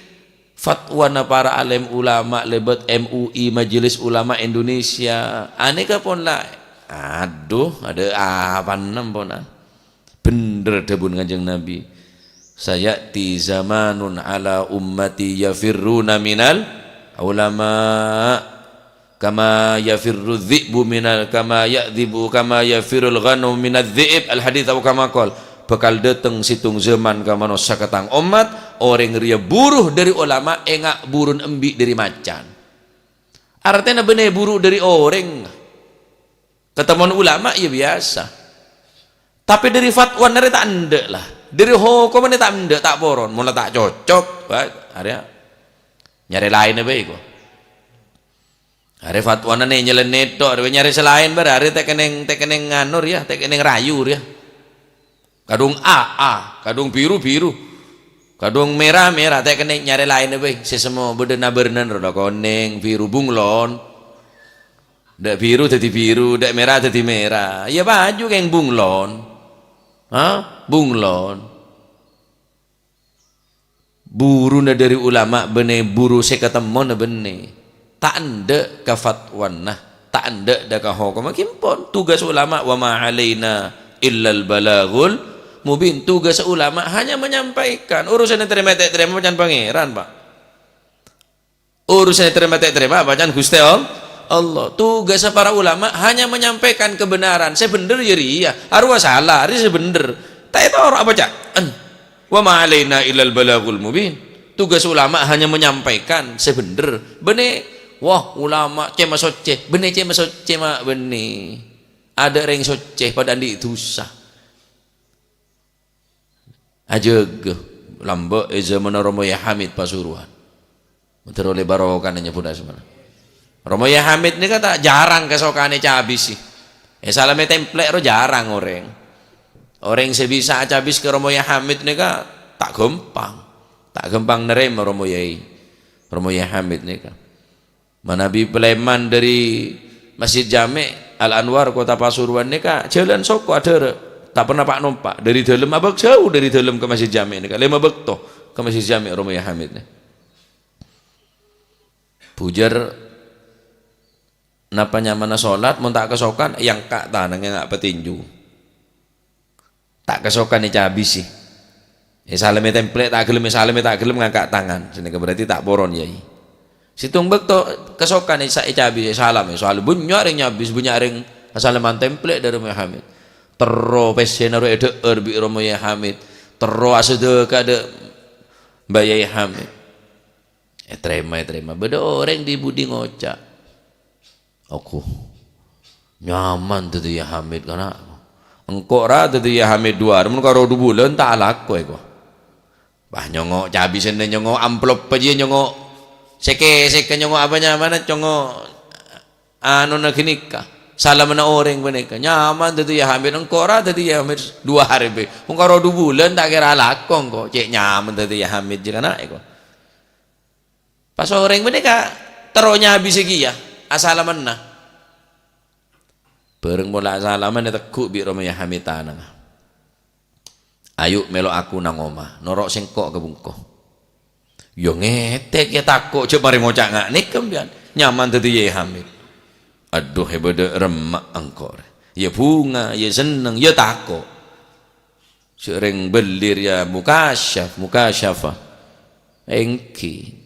fatwana para alim ulama lèbât M U I, Majelis Ulama Indonesia. Anèka pon la, adhu, adâ' apana pon, ah. Bhender dhâbuna Kanjeng Nabi, "Saya'ti zamanun ala ummati yafirruna minal ulama, kama yafirru dzi'bu minal, kama ya'dzibu, kama yafirrul ghanamu minadz dzi'ib." Al hadits, atau kama qol, "Bhâkal dâteng sèttong zaman ka manossa, ka tang ommat, orèng rèya buru dâri ulama, enga' buruna embi' dâri macan." Artèna bânnè buru dâri orèng. Katemmon ulama, iyâ biyasa. Tapè dâri fatwana rè ta' endâ' la. Dâri hokomma rè ta' endâ', ta' poron. Mon la ta' cocok, wah, arèya nyarè laènna bhâi, ko. Arè fatwana nè nyelennè tok, arè nyarè sè laèn, bârâ arè ta' kennèng, ta' kennèng nganu rèya, ta' kennèng rayu rèya. Kadhung A, A, kadhung biru, biru. Kadhung mèra, mèra, ta' kennèng nyarè laènna bhâi. Sè semmo bâdâ na-bârânan ro, konèng, biru, bunglon. Dâ' biru dhâddhi biru, dâ' mèra dhâddhi mèra. Iyâ paju kèng bunglon. Ha? Bunglon. Buruna dâri ulama bânnè buru sè katemmona bânnè. Ta' endâ' ka fatwana, ta' endâ' dâ' ka hokomma, ghi' pon. Tugas ulama, "Wa ma alaina illal balaghul mubin." Tugas ulama hanya menyampaikan. Urusanna tarèma ta' tarèma can Pangèran, Pak. Urusanna tarèma ta' tarèma apa can Ghustè All-, Allah. Tugasnya para ulama hanya menyampaikan kebenaran. Sè bhender ya rèya, arowa sala, rèya sè bhender. Ta' ètoro' apa ca'en. "Wa ma alaina illal balaghul mubin." Tugas ulama hanya menyampaikan sè bhender. Bânnè, wah, ulama cèma soccè. Bânnè cèma soccè, ma' bânnè. Adâ' rèng soccè padâ andi' dhusa. Ajâgâ, lambâ' è zamanna Rama Yai Hamid Pasuruan. Moghâ ollè barokana nyebbhut asmana. Rama Yai Hamid nèka ta' jarang kasokanè cabisi. È Salamè Templek ro jarang orèng. Orèng sè bisa acabis ka Rama Yai Hamid nèka ta' ghâmpang. Ta' ghâmpang narèma Rama Yai, Rama Yai Hamid nèka. Manabi palèman dâri Masjid Jami' Al-Anwar, Kota Pasuruan nèka jhâlân soko adârâ', ta' pernah pa'-nompa'. Dâri dâlem abâk jhâu, dâri dâlem ka Masjid Jami' nèka, lèma bâkto ka Masjid Jami' Rama Yai Hamid nè. Bujâr napa nyamana solat, mon ta' kasokan, èangka' tanangnga, èangka' patinju. Ta' kasokan ècabisi. È Salamè Templek ta' ghellem, è Salamè ta' ghellem ngangka' tangan. Sanèka berarti ta' poron, Yai. Sèttong bâkto kasokan èca-, ècabis, è Salamè, è Salamè. Bânnya' rèng nyabis, bânnya' rèng asalaman Templek dâri Rama Yai Hamid. Terro pèssèna ro èdhâ'âr bi' Rama Yai Hamid. Terro asadhâka dâ' Mbah Yai Hamid. Ètarèma, ètarèma. Bâdâ orèng dhi-budhi ngoca', "Aku nyaman dhâddhi Yai Hamid, kana'. Engko' ra dhâddhi Yai Hamid dhu arè, mon karo dhu bulân ta' alako, èko." Wah, nyongo' cabisènna, nyongo' amplop jiyâ, nyongo' sèkè-sèkè, nyongo' apa nyamana, nyongo' anona ghânèka. Salamana orèng panèka, "Nyaman dhâddhi Yai Hamid, engko' ra dhâddhi Yai Hamid dhu arè, bhâi. Mon karo dhu bulân ta' kèra alako engko', cè' nyaman dhâddhi Yai Hamid jiyâ, kana', èko." Pas orèng panèka terro nyabisè kèya asalamanna. Bâreng pola asalaman ètegghu' bi' Rama Yai Hamid tanangnga. "Ayo' mèlo aku nang oma, noro' sèngko' ka bungko." "Iyâ ngètèk, iyâ tako', jhâ' marè ngoca' nga' nèka sampèyan. Nyaman dhâddhi Yai Hamid." "Adhu, è bâdâ remma' engko' rè. Iyâ bhunga, iyâ senneng, iyâ tako'." Sè rèng bâli rèya mukasyaf, mukasyafah. Èngghi.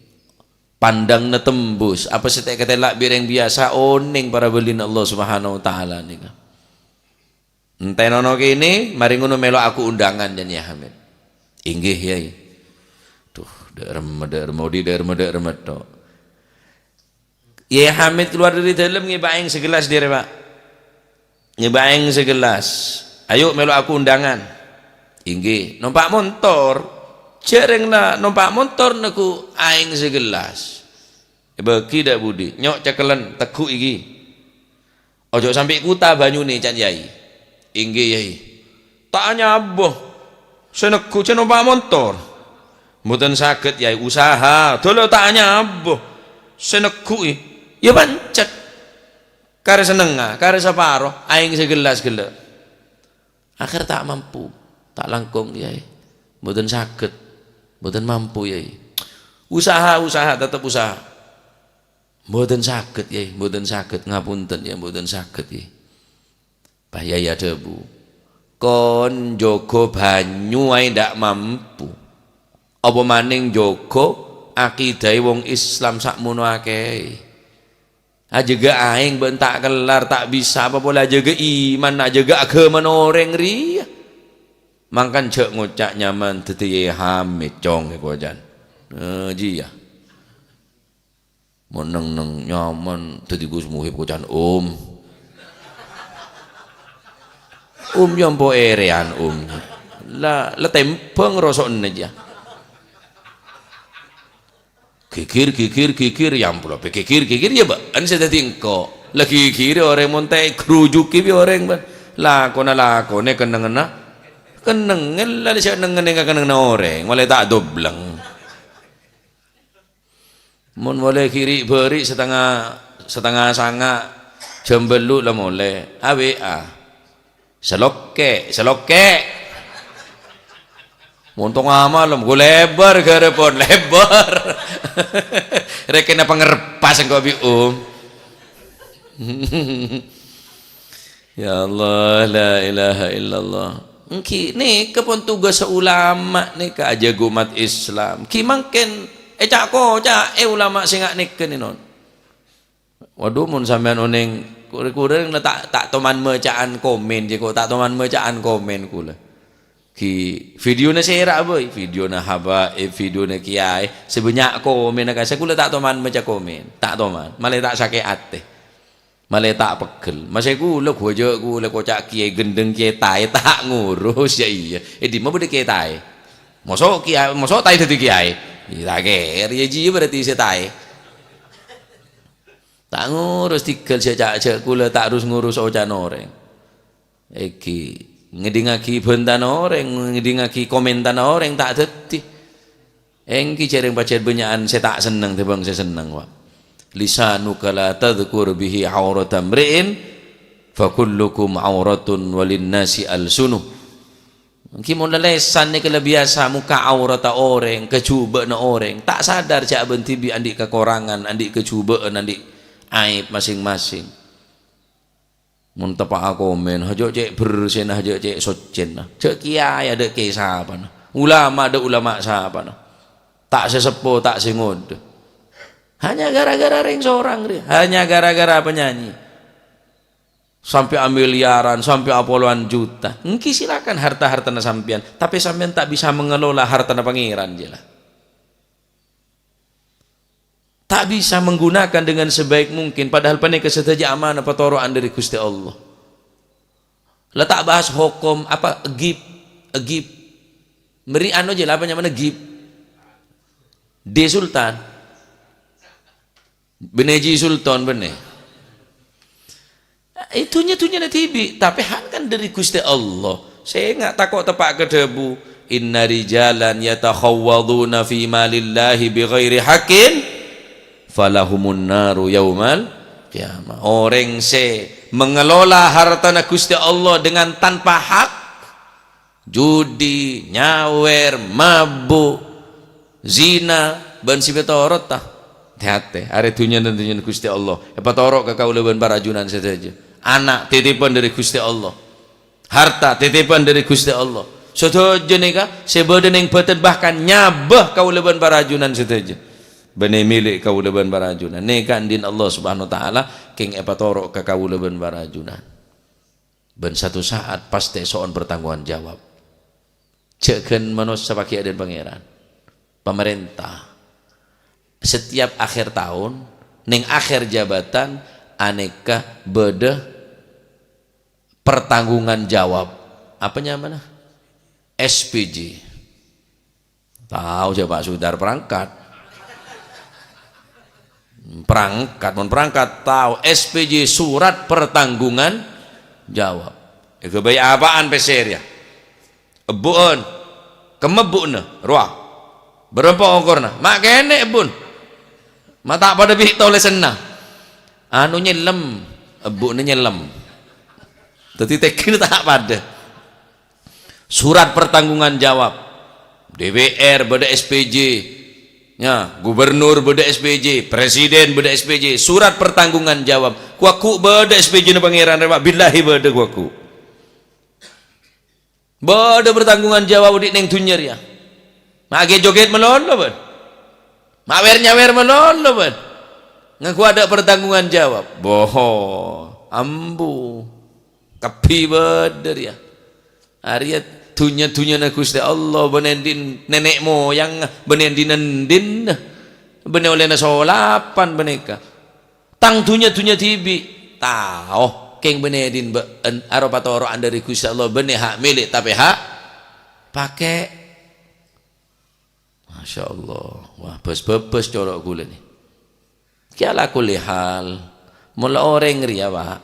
Pandangna tembus, apa sè ta' èkatèla' bi' rèng biyasa, onèng para bâlina Allah Subhanahu wa Ta'ala nèka. Entènono kènè, marè ngono mèlo aku undangan, jâ' Yai Hamid. "Èngghi, Yai." Duh, dâ' remma, dâ' remma, odi dâ' remma, dâ' remma tok. Yai Hamid kalowar dâri dâlem ngèbâ aèng sagellas dâri, Pak. Ngèbâ aèng sagellas. "Ayo' mèlo aku undangan." "Èngghi." Nompa' montor. Jhâ' rèng la nompa' montor neggu' aèng sagellas. Èbâghi dâ' budi, nyo' cèkellen, tegghu' ghi. Ojo sampè' kuta banyune, can Yai. Ingghi, Yai. Ta' anyabâ. Sè negghu' jhâ' nompa' montor. Mboten saged, Yai. Usaha. Dolo ta' anyabâ. Sè negghu'i. Ya pancet. Karè sennengnga, karè saparo, aèng sè ghellas ghellâ'. Akhèr ta' mampu. Ta' langkong, Yai. Mboten saged. Mboten mampu, Yai. Usaha, usaha, tetep usaha. Mboten saged, Yai, mboten saged. Ngapunten, ya, mboten saged, Yai. Pas Yai adhâbu, "Kon jâgâ bânyu aè ndak mampu. Apa manèng jâgâ akidaè wong Islam sakmono akè'è. Ajâgâ aèng bân ta' kellar, ta' bisa apa polè ajâgâ iman, ajâgâ aghâmana orèng rèya. Mangkana jhâ' ngoca' nyaman dhâddhi Yai Hamid, cong, è kocan." Eh, jiyâ. Mon neng-neng nyaman dhâddhi Gus Muhib kocan, "Om." Om ya empo' èrèyan, Om. La, la tèmbhâng roso'na jiyâ. Ghighir, ghighir, ghighir, ya ampon, la ghighir, ghighir, ya bâ'ân sè dhâddhi engko'. La ghighirè orèng mon ta' ègrujuki bi' orèng, bân. Lakona, lakonè kennengnganna. Kennengngan la sè neng-, neng-, kennengnganna orèng, malè ta' dobleng. Mon molè ghi' ri'-bâri' satengnga, satengnga sanga', jam bâllu' la molè. A W A. "Salokke', salokke'." Mon tengnga malem, ghu lèbâr ghârâpon, lèbâr. Rèkèna pangerpas engko' bi' Om. Ya Allah, la ilaha illallah. Ènggi nèka pon tugas ulama nèka ajâgâ umat Islam. Ghi mangkèn èca'-koca'è ulama sè nga' nèka nè, non. Waduh, mon sampèyan onèng, korè-korè la ta', ta' toman maca'an komen, jâ' ko' ta' toman maca'an komen kulâ. Ghi videona sèra bhâi, videona habaib, videona kiyaè, sè bânnya' komènna kassa' kulâ ta' toman maca komen, ta' toman, malè ta' sakè' atè. Malè ta' peggel. Maskè kulâ ghujâ' kulâ koca' kiyaè gendeng kiyaè taè ta' ngurus, ya iyâ. È dimma bâdâ kiyaè taè? Moso' kiyaè, moso' taè dhâddhi kiyaè? Iyâ, ta' kèra, ya jiyâ berarti sè taè. Ta' ngurus, tèghâl sè ca'-, jâ' kulâ ta' rus ngurus oca'na orèng. Ènggi, ngèdingngaghi bhântana orèng, ngèdingngaghi komèntana orèng ta' dhâddhi. Ènggi jhâreng pajhât bânnya'an sè ta' senneng tèmbhâng sè senneng, Pak. "Lisanuka la tadzkur bihi aurata mri'in, fa kullukum auratun walinnasi alsunu." Ènggi mon lalèsan nèka la biyasa mokka' auratta orèng, kajhubâ'na orèng, ta' sadar jâ' bân dhibi' andi' kakorangan, andi' kajhubâ'ân, andi' aèb masèng-masèng. Mon teppa'a komèn, hajâ' cè' bersèna, hajâ' cè' soccèna. Jâ' kiyaè adâ' kè sapana. Ulama adâ' ulama sapana. Ta' sè seppo, ta' sè ngodâ. Hanya gara-gara rèng sorang rè. Hanya gara-gara penyanyi. Sampè' amiliyaran, sampè' apolowan juta. Ènggi silakan harta-hartana sampèyan. Tapè sampèyan ta' bisa mengelola hartana Pangèran, jâ' la. Ta' bisa menggunakan dengan sebaik mungkin, padahal panèka sadhâjâ amanah patoro'an dâri Ghustè Allah. La ta' bahas hokom apa, gib, gib. Mèrè anu jâ' la, apa nyamana gib? Di Sultan. Bânnè Ji Sultan, bânnè. È dhunnya-dhunnyana dhibi', tapè han kan dâri Ghustè Allah. Sènga' tako' teppa' kadhâbu, "Inna rijalan yatakhawwaduna fi malillahi bighairi haqqin, falahumun naru yaumal qiyamah." Orèng sè mengelola hartana Ghustè Allah dengan tanpa hak, judi, nyawèr, mabuk, zina, bân sè èpatorot, ta? Tè-atè, arè dhunnyana dhunnyana Ghustè Allah, èpatoro' ka kaulâ bân parajunan sadhâjâ. Ana' titipan dâri Ghustè Allah. Harta titipan dâri Ghustè Allah. Sadhâjâ nèka sè bâdâ neng bâdân, bahkan nyabâ kaulâ bân parajunan sadhâjâ. Bânnè mèlè kaulâ bân parajunan. Nèka andi'na Allah Subhanahu wa Ta'ala kèng èpatoro' ka kaulâ bân parajunan. Bân satu saat pastè so'on pertanggungan jawab. Jhâ' ghân manossa paghi' adâ'na Pangèran. Pamarènta. Setiap akhir taon, neng akhir jabatan, anèka bâdâ pertanggungan jawab. Apa nyamana? S P J. Tao jâ Pak Sudar perangkat. Perangkat, mon perangkat tao S P J, surat pertanggungan jawab. Èghâbây apaan pèssè rèya? Ebbu'en. Kemma ebbu'na, rowa. Bârâmpa okorna? Ma' kènè' ebbun. Ma' ta' padâ bi' tolèsanna. Anu nyellem, ebbu'na nyellem. Dhâddhi tèghina ta' padâ. Surat pertanggungan jawab. D P R bâdâ S P J. Ya, gubernur bâdâ S P J, presiden bâdâ S P J, surat pertanggungan jawab. Ku ghu' bâdâ S P J-na Pangèran rèya, Pak. Billahi bâdâ ku ghu'. Bâdâ pertanggungan jawab odi' neng dhunnya rèya. Ma' ghi' jogèt malolo, bân. Ma' wèr-nyawèr malolo, bân. Ngaku adâ' pertanggungan jawab. Bohong. Ambu. Kabbhi bâdâ rèya. Arèya dhunnya-dhunnyana Ghustè Allah, bânnè andi' nènè' moyangnga, bânnè andi' nèndhinna, bânnè ollèna solapan panèka. Tang dhunnya-dhunnya dhibi', tao, kèng bânnè andi' bâ'en, aropa toro'an dâri Ghustè Allah, bânnè ha' mèlè, tapè ha' pakè'. Masya Allah. Wah, bâs-bâbâs coro' ghulâ nè. Kèya ala kulli hal, mon la orèng rèya, Pak,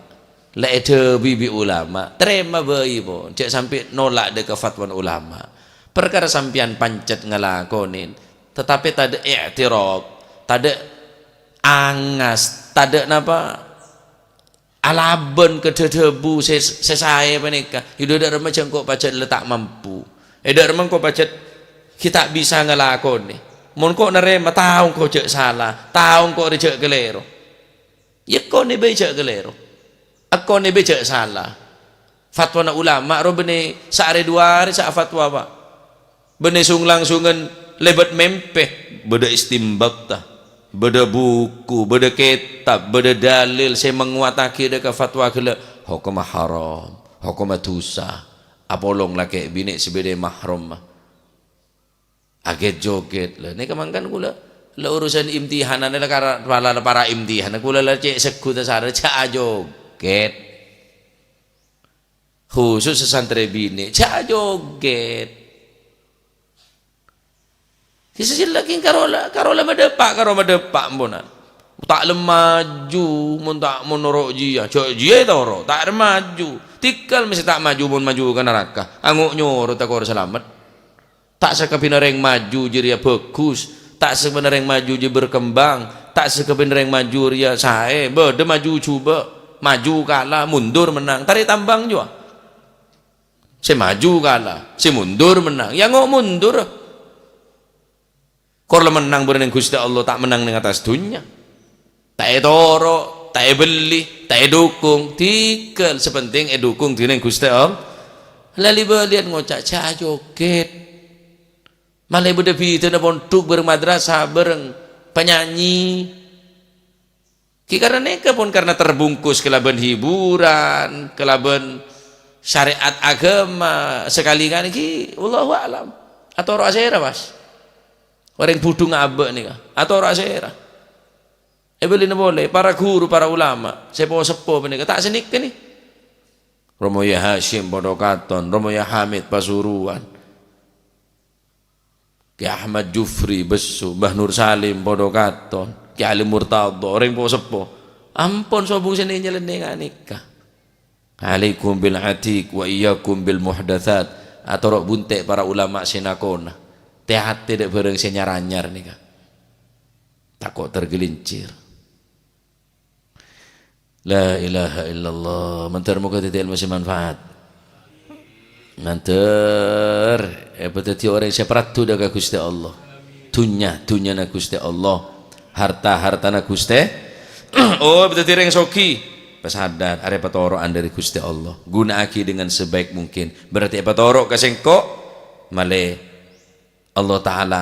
la èdhâbuwi bi' ulama, tarèma bhâi, pon. Jhâ' sampè' nolak dâ' ka fatwana ulama. Parkara sampèyan pancet ngalakonè, tatapè tadâ' i'tirad, tadâ' angas, tadâ' napa, alabân ka dhâ-dhâbu sè, sè saè panèka. Yâ, dâ' remma jhâ' engko' pajhât la ta' mampu. È dâ' remma engko' pajhât ghi' ta' bisa ngalakonè. Mon engko' narèma, tao engko' jhâ' sala, tao engko' rè jhâ' kalèro. Yâ, èkonè bhâi jhâ' kalèro. Èkonè bhâi jhâ' sala. Fatwana ulama ro bânnè saarè duwa arè sa' fatwa, Pak. Bânnè song-langsungan lèbât mèmpè. Bâdâ istimbat, ta. Bâdâ buku, bâdâ kètab, bâdâ dalil sè mangowattaghi dâ' ka fatwa ghellâ'. Hokomma haram, hokomma dhusa. Apolong lakè' binè' sè bâdâ è mahram. Agèt-jogèt. Lah, nèka mangkana kaulâ, la urusan imtihanan la kara-, para, para imtihan. Kaulâ la cè' seggu tasarè, jhâ' ajogèt. Khusus sè santrè binè', jhâ' ajogèt. Kissa sè lagi karo la, karo la madâpa', karo madâpa', ampon. Ta' lem maju, mon ta', mon noro' jiyâ. Jhâ' jiyâ toro', ta' lem maju. Tèngghâl mèsè ta' maju, mon maju ka naraka. Ango' nyoro ta' kor salamet. Ta' sakabinna rèng maju jârèya bhâghus, ta' sakabinna rèng maju jârèya berkembang, ta' sakabinna rèng maju rèya saè, bâdâ maju jhubâ', maju kala, mundur mennang, tarè tambang jiyâ. Sè maju kala, sè mundur mennang, yâ ngo' mundur. Kor la mennang bârâ' neng Ghustè Allah, ta' mennang neng attas dhunnya. Ta' ètoro', ta' èbelli, ta' èdukung, tèngghâl sè penting èdukung dhinèng Ghustè Allah. Lali-bâliyân ngoca', "Jhâ' ajogèt." Malè bâdâ bhidhâna pondhuk bâreng madrasah, bâreng penyanyi. Ghi karana nèka pon karana terbungkus kalabân hiburan, kalabân syariat agama, sakalè ngan ghi, wallahu a'lam. Atoro' asèra, Mas. Orèng budhung abâ' nèka, atoro' asèra. Èbellina polè, para guru, para ulama, sè po-seppo panèka, ta' sanèka nè. Romo Yah Hasyim padâ katon, Romo Yah Hamid Pasuruan, Kè Ahmad Jufri Besso, Mbah Nur Salim padâ katon, Kè Ali Murtadha, orèng po-seppo. Ampon sobung sè nè-, nyalènè nganèka. Alaikum bil atiq wa iyyakum bil muhdatsat. Atoro' bunte' para ulama sè nakona. Tè-atè dâ' bârâng sè nyar-anyar nèka. Tako' tergelincir. La ilaha illallah. Mandhâr moghâ dhâddhi èlmo sè manfaat. Mandhâr èpadhâddhi orèng sè parlo dâ' ka Ghustè Allah. Dhunnya, dhunnyana Ghustè Allah. Harta, hartana Ghustè. Oh, èpadhâddhi orèng soghi. Pasadar, arè patoro'an dâri Ghustè Allah. Guna'aghi dengan sebaik mungkin. Berarti èpatoro' ka sèngko', malè Allah Ta'ala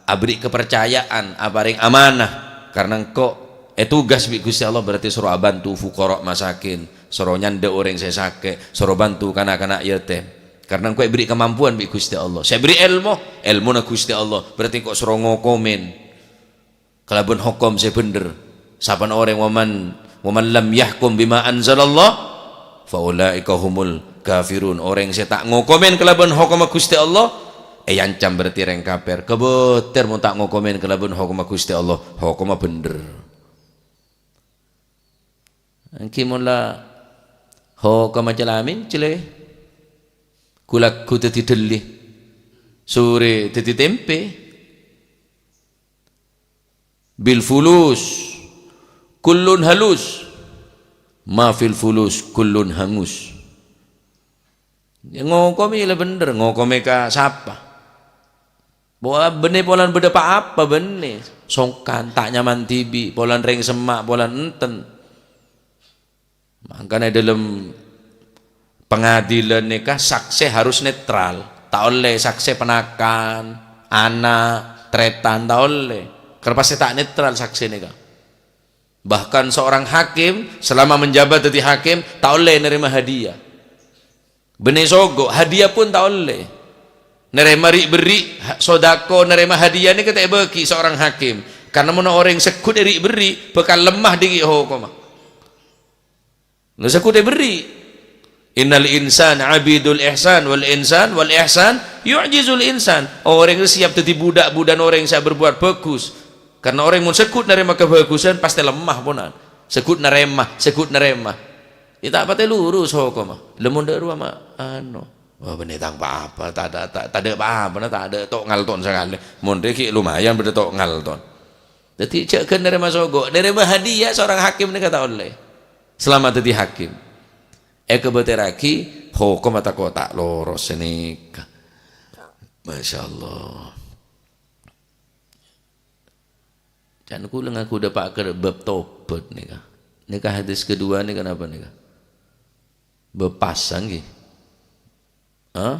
aberri' kaparcajâ'ân, aparèng amanah, karna engko' ètugas bi' Ghustè Allah, berarti soro abhânto fuqara masakin, soro nyandhâ orèng sè sakè', soro bhânto kana'-kana' yatim. Karna engko' èberri' kamampuan bi' Ghustè Allah. Sè èberri' èlmo, èlmona Ghustè Allah, berarti engko' soro ngokomèn kalabân hokom sè bhendher. Sapana orèng, "Wa man, wa man lam yahkum bima anzalallah, fa ulaika humul kafirun." Orèng sè ta' ngokomèn kalabân hokomma Ghustè Allah, èancam berarti rèng kafir. Kabâtèr mon ta' ngokomèn kalabân hokomma Ghustè Allah, hokomma bhendher. Ènggi mon la hokomma calamin cèlè. Ghu-lagghu dhâddhi dhâlli. Sore dhâddhi tempe. Bil fulus kullun halus. Ma fil fulus kullun hangus. Ya, ngokomè la bhender, ngokomè ka sapa? Bo-, bânnè polana bâdâ pa-apa bânnè. Songkan, ta' nyaman dhibi', polana rèng semma', polana enten. Mangkana è dâlem pengadilan nèka saksè harus netral. Ta' ollè saksè ponakan, ana', tarètan, ta' ollè. Karena pastè ta' netral saksè nèka. Bahkan seorang hakim selama menjabat dhâddhi hakim ta' ollè narèma hadiah. Bânnè sogok, hadiah pon ta' ollè. Narèma ri'-bherri', ha-, sodako, narèma hadiah nèka ta' èbâgi seorang hakim. Karena mon orèng segghut è ri'-bherri', bhâkal lemma dhibi' hokomma. Nah, segghut è berri'. Innal insana abidul ihsan wal insan wal ihsan yu'jizul insan. Orèng sè siap dhâddhi budak-budak orèng sè berbuat bagus. Karena orèng mon segghut narèma kabhâghusân, pastè lemma ponan. Segghut narèma, segghut narèma. Ya ta' patè lurus hokomma. Lemon dâ' rowa ma-, anu. Wah, bânnè tang pa-apa, ta', ta', ta', tadâ' pa-apana, tadâ' to' ngalton sakalè. Mon rè ghi' lumayan bâdâ to' ngalton. Dhâddhi jhâ' ghân narèma sogok, narèma hadiah seorang hakim nèka ta' ollè. Selama dhâddhi hakim. Èkabâtèrraghi hokomma tako' ta' loros sanèka. Masya Allah. Can kaulâ ngaku dâpa' ka bab tobat nèka. Nèka hadis kedua nèka napa nèka? Bab pasa ngghi. Hah?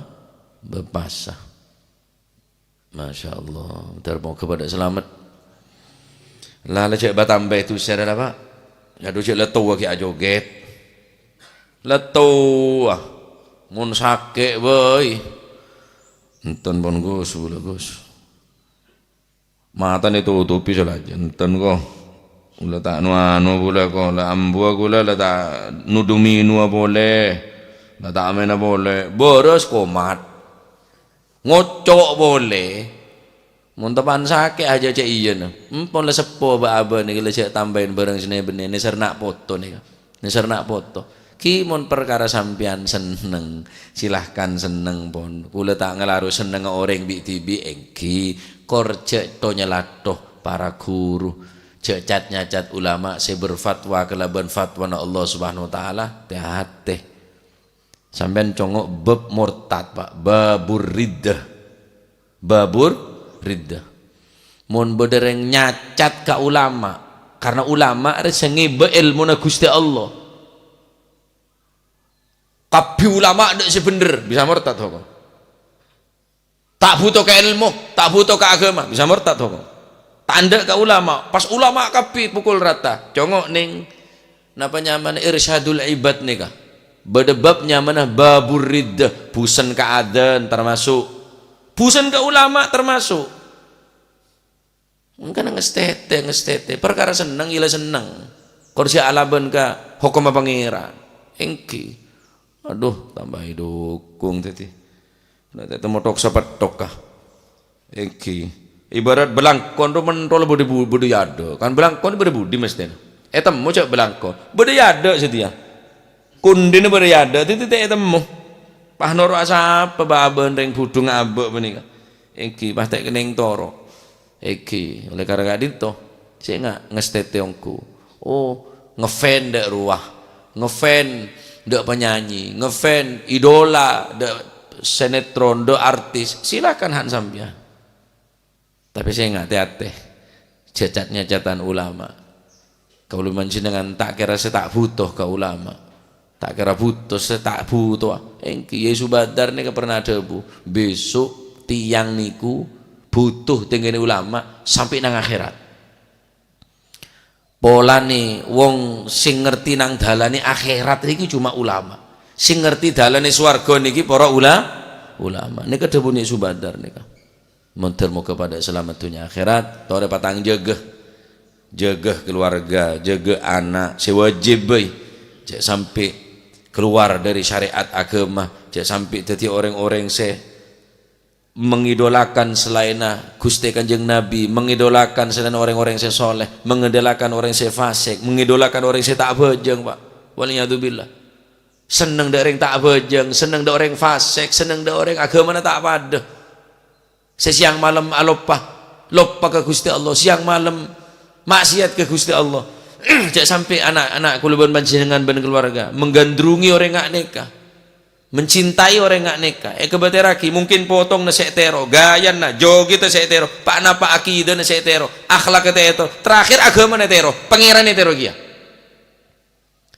Bab pasa. Masya Allah. Moghâ padâ salamet. La, la jhâ' bâ-, tambâi dhusa la, Pak. Adhu jhâ' la towa ghi' ajoghet. La towa. Mon sakè' bhâi. Enten pon, Gus, bulâ, Gus. Matana ètotobhi sè lajân, enten, ko. Kaulâ ta' nu-anu polè, ko. La ambuwâ kaulâ la ta' nodhu minowa polè. La ta' amèna polè. Bârâs komat. Ngoco' polè. Mon teppa'na sakè' ajâ cè' iyâna. Empon la seppo bâ-abâ nèka la jhâ' tambâi bhârâng sè nè-, bânnè, nèsèr na' poto nèka. Nèsèr na' poto. Ghi mon parkara sampèyan senneng, silahkan senneng pon. Kaulâ ta' ngalarus sennengnga orèng bi'-dhibi', ènggi. Kor jhâ' to-nyalatto para guru. Jhâ' cat-nyacat ulama sè berfatwa kalabân fatwana Allah Subhanahu wa Ta'ala. Tè-atè. Sampèyan congo' bab murtad, Pak. Babur riddah. Babur riddah. Mon bâdâ rèng nyacat ka ulama, karna ulama rè sè ngèbâ èlmona Ghustè Allah. Kabbhi ulama dâ' sè bhendher, bisa murtad hokom. Ta' bhuto ka èlmo, ta' bhuto ka aghâma, bisa murtad hokom. Ta' endâ' ka ulama, pas ulama kabbhi pukul rata. Congo' nèng, napa nyamana, Irsyadul Ibad nèka. Bâdâ bab nyamana Babur Riddah, bhusen ka adzan termasuk. Bhusen ka ulama termasuk. Engkana ngastètè, ngastètè. Parkara senneng, iyâ la senneng. Kor jhâ' alabân ka hokomma Pangèran. Ènggi. Adhu, tambâi dhukung dhâddhi. Nah, ta' tèmmo thok-sapetthok, ka. Ènggi. Ibarat bâlangkon ro mentol bâdâ bu-, bâdâ è adâ'. Kan bâlangkon bâdâ budi mestèna. Ètemmo jhâ' bâlangkon. Bâdâ è adâ' satèya. Kondhina bâdâ è adâ', dhâddhi ta' ètemmo. Pas noro' asapa bâ-abâ rèng budhung abâ' panèka. Ènggi, pas ta' kennèng toro'. Ènggi, oleh karana ka'dinto, sènga' ngastètè ongghu. Oh, ngefan dâ' rowa, ngefan dâ' penyanyi, ngefan idola dâ' sinetron, dâ' artis, silakan hak sampèyan. Tapè sènga' tè-atè, jhâ' cat-nyacatan ulama. Kaulâ panjhennengngan ta' kèra sè ta' bhuto ka ulama. Ta' kèra bhuto sè ta' bhutowa. Ènggi, Yai Subadar nèka pernah adhâbu, "Bhâso' tèyang nèko bhuto tèngghâna ulama sampè' nang akhèrat." Polana wong sè ngerti nang dâlânna akhèrat nèko coma ulama. Sè ngerti dâlânna sowarghâ nèko para ula-, ulama. Nèka dhâbuna Yai Subadar nèka. Moghâ-moghâ padâ salamet dhunnya akhèrat, torè patang jâgâ. Jâgâ keluarga, jâgâ ana', sè wajib bhâi. Jhâ' sampè' kalowar dâri syariat aghâma, jhâ' sampè' dhâddhi orèng-orèng sè mengidolakan selainna Ghustè Kanjeng Nabi, mengidolakan selain orèng-orèng sè soleh, mengidolakan orèng sè fasik, mengidolakan orèng sè ta' abhâjâng, Pak. Wal'iyadzubillah. Senneng dâ' orèng ta' abhâjâng, senneng dâ' orèng fasèk, senneng dâ' orèng aghâmana ta' padâ. Sè sèyang malem aloppa, loppa ka Ghustè Allah, sèyang malem maksiat ka Ghustè Allah. Jhâ' sampè' ana'-ana' kaulâ bân panjhennengngan bân kaluwarga menggandrungi orèng nga' nèka, mencintai orèng nga' nèka. Èkabâtèrraghi, mungkin potongnga sè ètèro, ghâjâna, jogidhâ sè ètèro, pa-napa akidana sè ètèro, akhlakka ta' ètèro, terakhir aghâmana ètèro, Pangèranna ètèro kèya.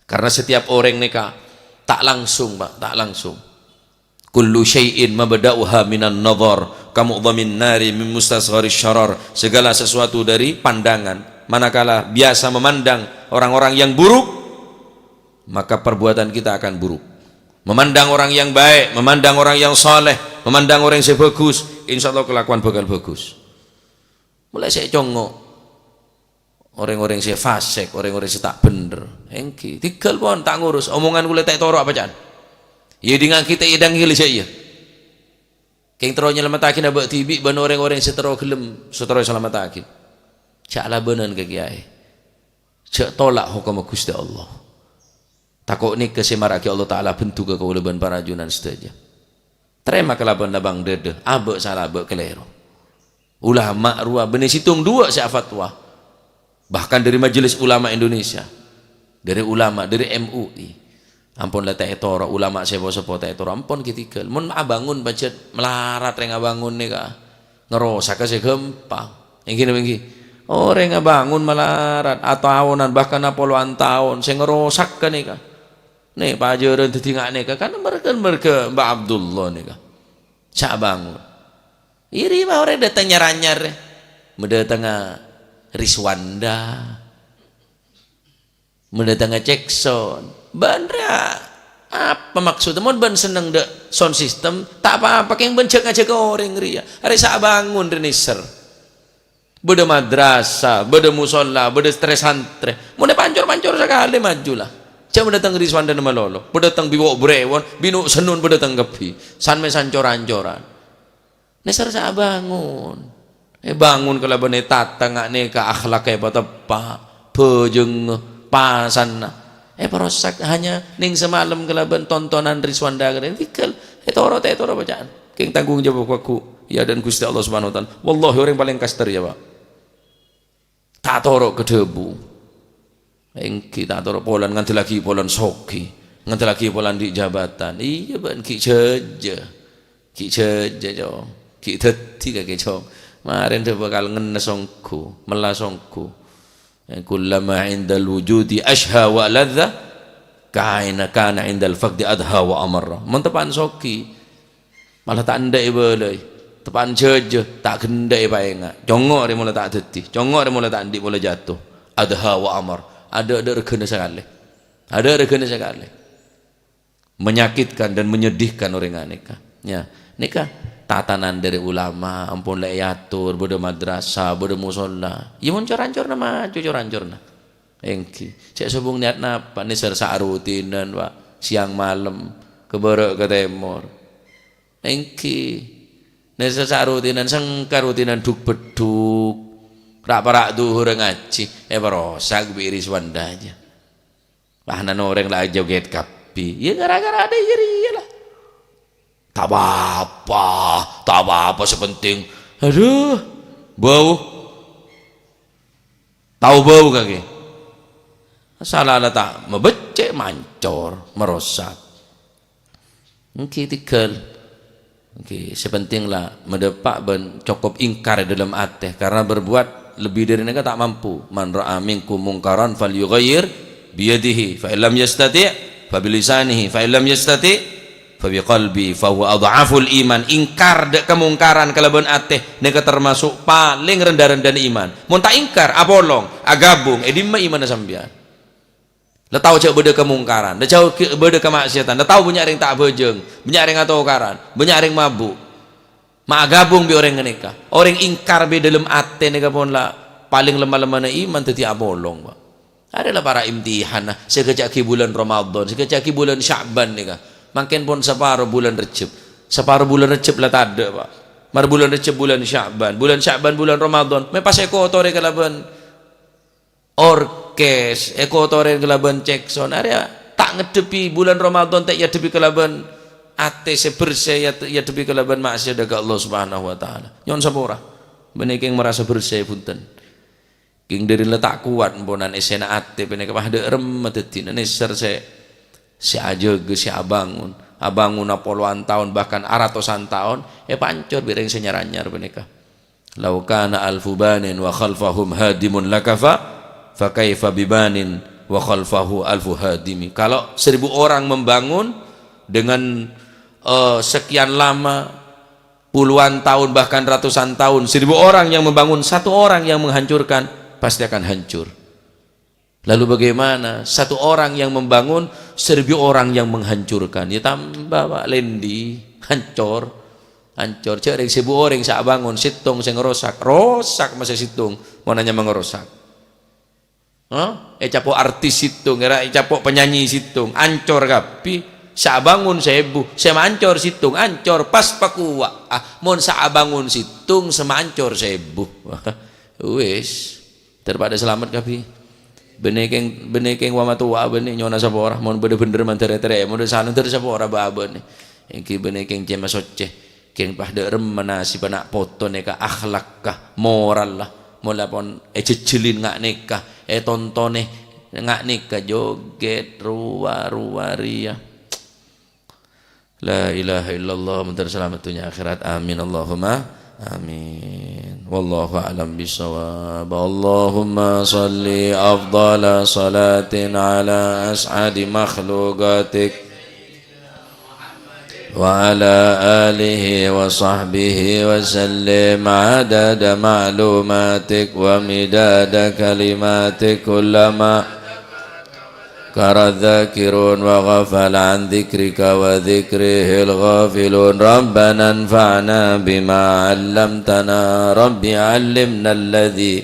Karena setiap orèng nèka ta' langsung, Pak, ta' langsung. "Kullu syai'in mabda'uha minan nadhar, ka mu'dhamin nari min mustasgharis syarar." Segala sesuatu dari pandangan. Manakala biasa memandang orang-orang yang buruk, maka perbuatan kita akan buruk. Memandang orang yang baik, memandang orang yang saleh, memandang orang yang bagus, insya Allah kelakuan bakal bagus. Molaè sè ècongngo' orèng-orèng sè fasèk, orèng-orèng sè ta' bhendher. Èngghi, tèghâl pon, ta' ngurus. Omongan kaulâ ta' ètoro' apa ca'an. Iyâ, dingngaghi ta' èdhingngaghi sè iyâ. Kèng terro nyalamettaghi abâ' dhibi' bân orèng-orèng sè terro ghellem, sè terro salamettaghi. Jhâ' labânan ka kèyaè. Jhâ' tola' hokomma Ghustè Allah. Tako' nèka sè mara'aghi Allah Ta'ala bendhughâ kaulâ bân para ajunan sadhâjâ. Tarèma kalabân lapang dâdâ, abâ' sala abâ' kalèro. Ulama rowa bânnè sèttong duwâ' sè afatwa. Bahkan dâri Majelis Ulama Indonesia, dâri ulama, dâri M U I. Ampon la ta' ètoro', ulama sè po-, sè po ta' ètoro', ampon ghi' tèghâl. Mon abângon pajhât malarat rèng abângon nèka. Ngarosakka sè ghâmpang. Èngghi napa èngghi? Orèng abângon malarat, ataonan, bahkan apolowan taon, sè ngarosakka nèka. Nè, pajhârân dhâddhi nga' nèka, kan merga-merga Mbah Abdullah nèka. Sè abângon. Iri mah orèng dâteng nyar-anyar. Madâtengnga Rizwanda. Madâtengnga Jackson. Bân rèya, apa maksudda? Mon bân senneng dâ' sound system, ta' pa-apa, kèng bân jhâk-ngajhâk orèng rèya. Arè sè abângon rè nèser. Bâdâ madrasah, bâdâ musholla, bâdâ trè-santrè. Mon èpancor-pancor sakalè maju la. Jhâ' madâteng Rizwandana malolo. Padâteng bi' wo'-brèwon, bino' sennun padâteng kabbhi. San mè sancor-ancoran. Nèser sè abângon. Èbângon kalabân ètata nga' nèka akhlakka èpateppa', bhâjângnga, pasanna. Èparosak hanya nèng samalem kalabân tontonan Rizwanda kènè. Tèghâl. Ètoro' ta' ètoro' bâca'an. Kèng tanggung jawab ghu-, iyâ, dâ' Ghustè Allah Subhanahu wa Ta'ala. Wallahi orèng palèng kastar, yâ, Pak. Ta' toro' ka dhâbu. Èngghi ta' toro' polana ngandellaghi polana soghi, ngandellaghi polana andi' jabatan. Iyâ, bân ghi' jhâjâ. Ghi' jhâjâ, Cong. Ghi' dhâddhi kakè, Cong. Marèn dhâ' bhâkal ngennes ongghu, mella ongghu. Kullama indal wujudi asyha wa ladza, kaina kana indal faqdi adha wa amarra. Mon teppa'na soghi, mala ta' endâ' èbâlâi. Teppa'na jhâjâ, ta' ghendhâ èpaènga'. Congngo' rè mola ta' dhâddhi. Congngo' rè mola ta' andi' pola jhâto. Adha wa amar. Adâ', adâ' règhâna sakalè. Adâ' règhâna sakalè. Menyakitkan dan menyedihkan orèng nganèka. Ya, nèka tatanan dâri ulama, ampon la èator, bâdâ madrasah, bâdâ musholla. Ya, mon cor-ancorna maju, cor-ancorna. Èngghi. Cè' sobung niat napa? Nèser sarutinan, Pak. Sèyang malem, ka bârâ' ka tèmor. Èngghi. Nèser sarutinan, sengka rutinan dhuk-beddhuk. Ra'-para' dhuhur ngajhi, èparosak bi' Rizwanda jâ. Wah, nan orèng la ajogèt kabbhi. Ya, gara-gara adâ' jârèya la. Ta' pa-apa, ta' pa-apa, sè penting, adhu, bâu. Tao bâu kakè. Sala la ta' mabeccè', mancor, marosak. Èngghi tèghâl. Èngghi, sè penting la madâpa' bân cokop ingkar è dâlem atè, karena berbuat lebih dari nèka ta' mampu. "Man ra'a minkum munkaran falyughayyir biyadihi, fa illam yastati', fa bilisanihi, fa illam yastati', fa biqalbi, fa huwa adhaful iman." Ingkar dâ' kamungkaran kalabân atè, nèka termasuk palèng rendha-rendhâna iman. Mon ta' ingkar, apolong, agabung, è dimma imanna sampèyan? La tao jâ' bâdâ kamungkaran, la jâ' ghi' bâdâ kamaksiatan, la tao bânnya' rèng ta' abhâjâng, bânnya' rèng atokaran, bânnya' rèng mabu'. Ma' agabung bi' orèng ghânèka. Orèng ingkar bi' dâlem atè nèka pon la palèng lemma-lemmana iman dhâddhi apolong, Pak. Arèya la para imtihan, nah, sè ghâjâ'aghi bulân Ramadan, sè ghâjâ'aghi bulân Sya'ban nèka. Mangkèn pon saparo bulân Rejjeb. Saparo bulân Rejjeb la tadâ', Pak. Mar bulân Rejjeb bulân Sya'ban, bulân Sya'ban bulân Ramadan, mè' pas èkotorè kalabân orkes, èkotorè kalabân cekson, arèya ngadhebbhi bulân Ramadan ta' èadhebbhi kalabân atè sè bersè, èad-, èadhebbhi kalabân maksiat ka Allah Subhanahu wa Ta'ala. Nyo'on sapora. Bânnè kèng marasa bersè, bhunten. Kèng dhâri la ta' kowat emponan èssèna atè panèka, pas dâ' remma dhâddhina nèser sè, sè ajâgâ, sè abângon. Abângona polowan taon, bahkan aratosan taon, èpancor bi' rèng sè nyar-anyar panèka. "Lau kana alfu banin wa khalfahum hadimun lakafa, fa kaifa bibanin wa khalfahu alfu hadimi." Kalau seribu orang membangun dengan, eh, sekian lama, puluhan tahun, bahkan ratusan tahun, seribu orang yang membangun, satu orang yang menghancurkan, pasti akan hancur. Lalu bagaimana satu orang yang membangun, seribu orang yang menghancurkan? Ya tambah, Pak, lèndi, hancor. Hancor. Jhâ' rèng seribu orèng sè abângon, sèttong sè ngrosak. Rosak masè sèttong, mon anyama ngrosak. Hah? Ècapo' artis sèttong, èra ècapo' penyanyi sèttong, ancor kabbhi. Sè abângon sèbu, sè maancor sèttong, ancor. Pas pakowa'. Ah, mon sè abângon sèttong, sè maancor sèbu. Wis. Ter padâ salamet kabbhi. Bânnè kèng, bânnè kèng wa matowa bânnè nyo'ona sapora, mon bâdâ bhendher mandhâr èterrè, mon bâdâ salah dhâr sapora bâ-, bânnè. Èngghi bânnè kèng cè' masoccè, kèng pas dâ' remma nasibhâ na' poto nèka, akhlakka, moralla. Mon la pon èjhejjhelin nga' nèka, ètontonè nga' nèka, jogèt, rowa-rowa rèya. La ilaha illallah, mandhâr salamet dhunnya akhèrat. Amin, Allahumma amin. Wallahu a'lam bissawab. Allahumma shalli afdhala shalatin ala as'adi makhluqatik wa ala alihi wa sahbihi wa sallim adada ma'lumatik wa midada kalimatik kullama ذكر الذاكرون وغفل عن ذكرك وذكره الغافلون. ربنا انفعنا بما علمتنا. رب علمنا الذي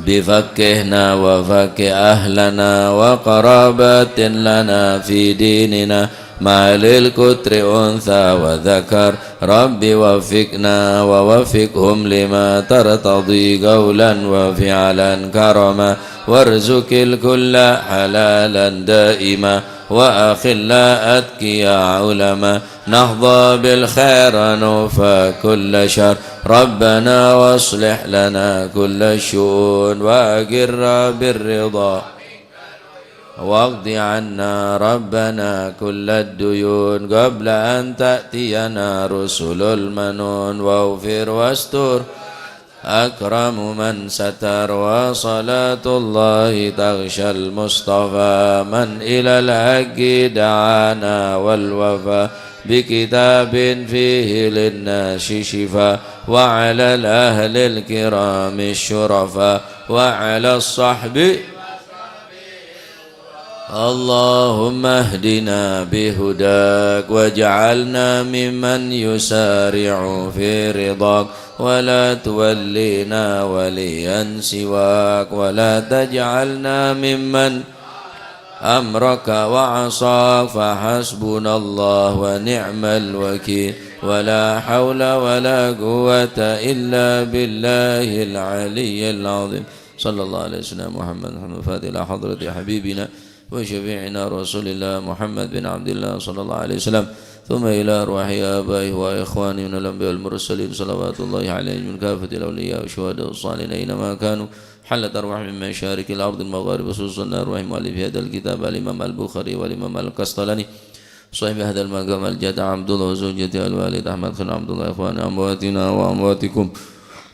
بفقهنا وفقه أهلنا وقرابات لنا في ديننا مع الكتر أنثى وذكر. رب وفقنا ووفقهم لما ترتضي قولا وفعلا كرما وارزق الكل حلالا دائما وأخلاء أتقياء علما نحظى بالخير نوفى كل شر. ربنا واصلح لنا كل الشؤون وأقر بالرضا واقض عنا ربنا كل الديون قبل أن تأتينا رسل المنون واغفر واستر أكرم من ستر. وصلاة الله تغشى المصطفى من إلى الحق دعانا والوفا بكتاب فيه للناس شفاء وعلى الأهل الكرام الشرفاء وعلى الصحب اللهم اهدنا بهداك واجعلنا ممن يسارع في رضاك ولا تولينا وليا سواك ولا تجعلنا ممن أمرك وعصاك فحسبنا الله ونعم الوكيل ولا حول ولا قوة إلا بالله العلي العظيم. صلى الله على سيدنا محمد، محمد الفاتح إلى حضرة حبيبنا وشفيعنا رسول الله محمد بن عبد الله صلى الله عليه وسلم، ثم إلى أرواح آبائه وإخوانه من الأنبياء والمرسلين، صلوات الله عليهم من كافة الأولياء والشهداء والصالحين أينما كانوا، حلت أرواحهم من مشارق الأرض المغارب، خصوصا أرواح مؤلف هذا الكتاب الإمام البخاري والإمام القسطلاني، صاحب هذا المقام الجد عبد الله وزوجته الوالد أحمد خان عبد الله، إخوان أمواتنا وأمواتكم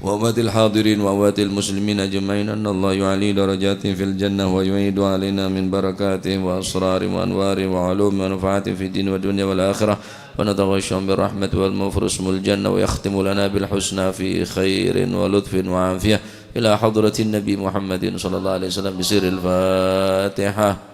وأموات الحاضرين وأموات المسلمين أجمعين، أن الله يعلي درجاتهم في الجنة ويعيد علينا من بركاتهم وأسرارهم وأنوارهم وعلومهم ونفعاتهم في الدين والدنيا والآخرة، ونتغشاهم بالرحمة والمغفرة ويسكنهم الجنة ويختم لنا بالحسنى في خير ولطف وعافية إلى حضرة النبي محمد صلى الله عليه وسلم بسر الفاتحة.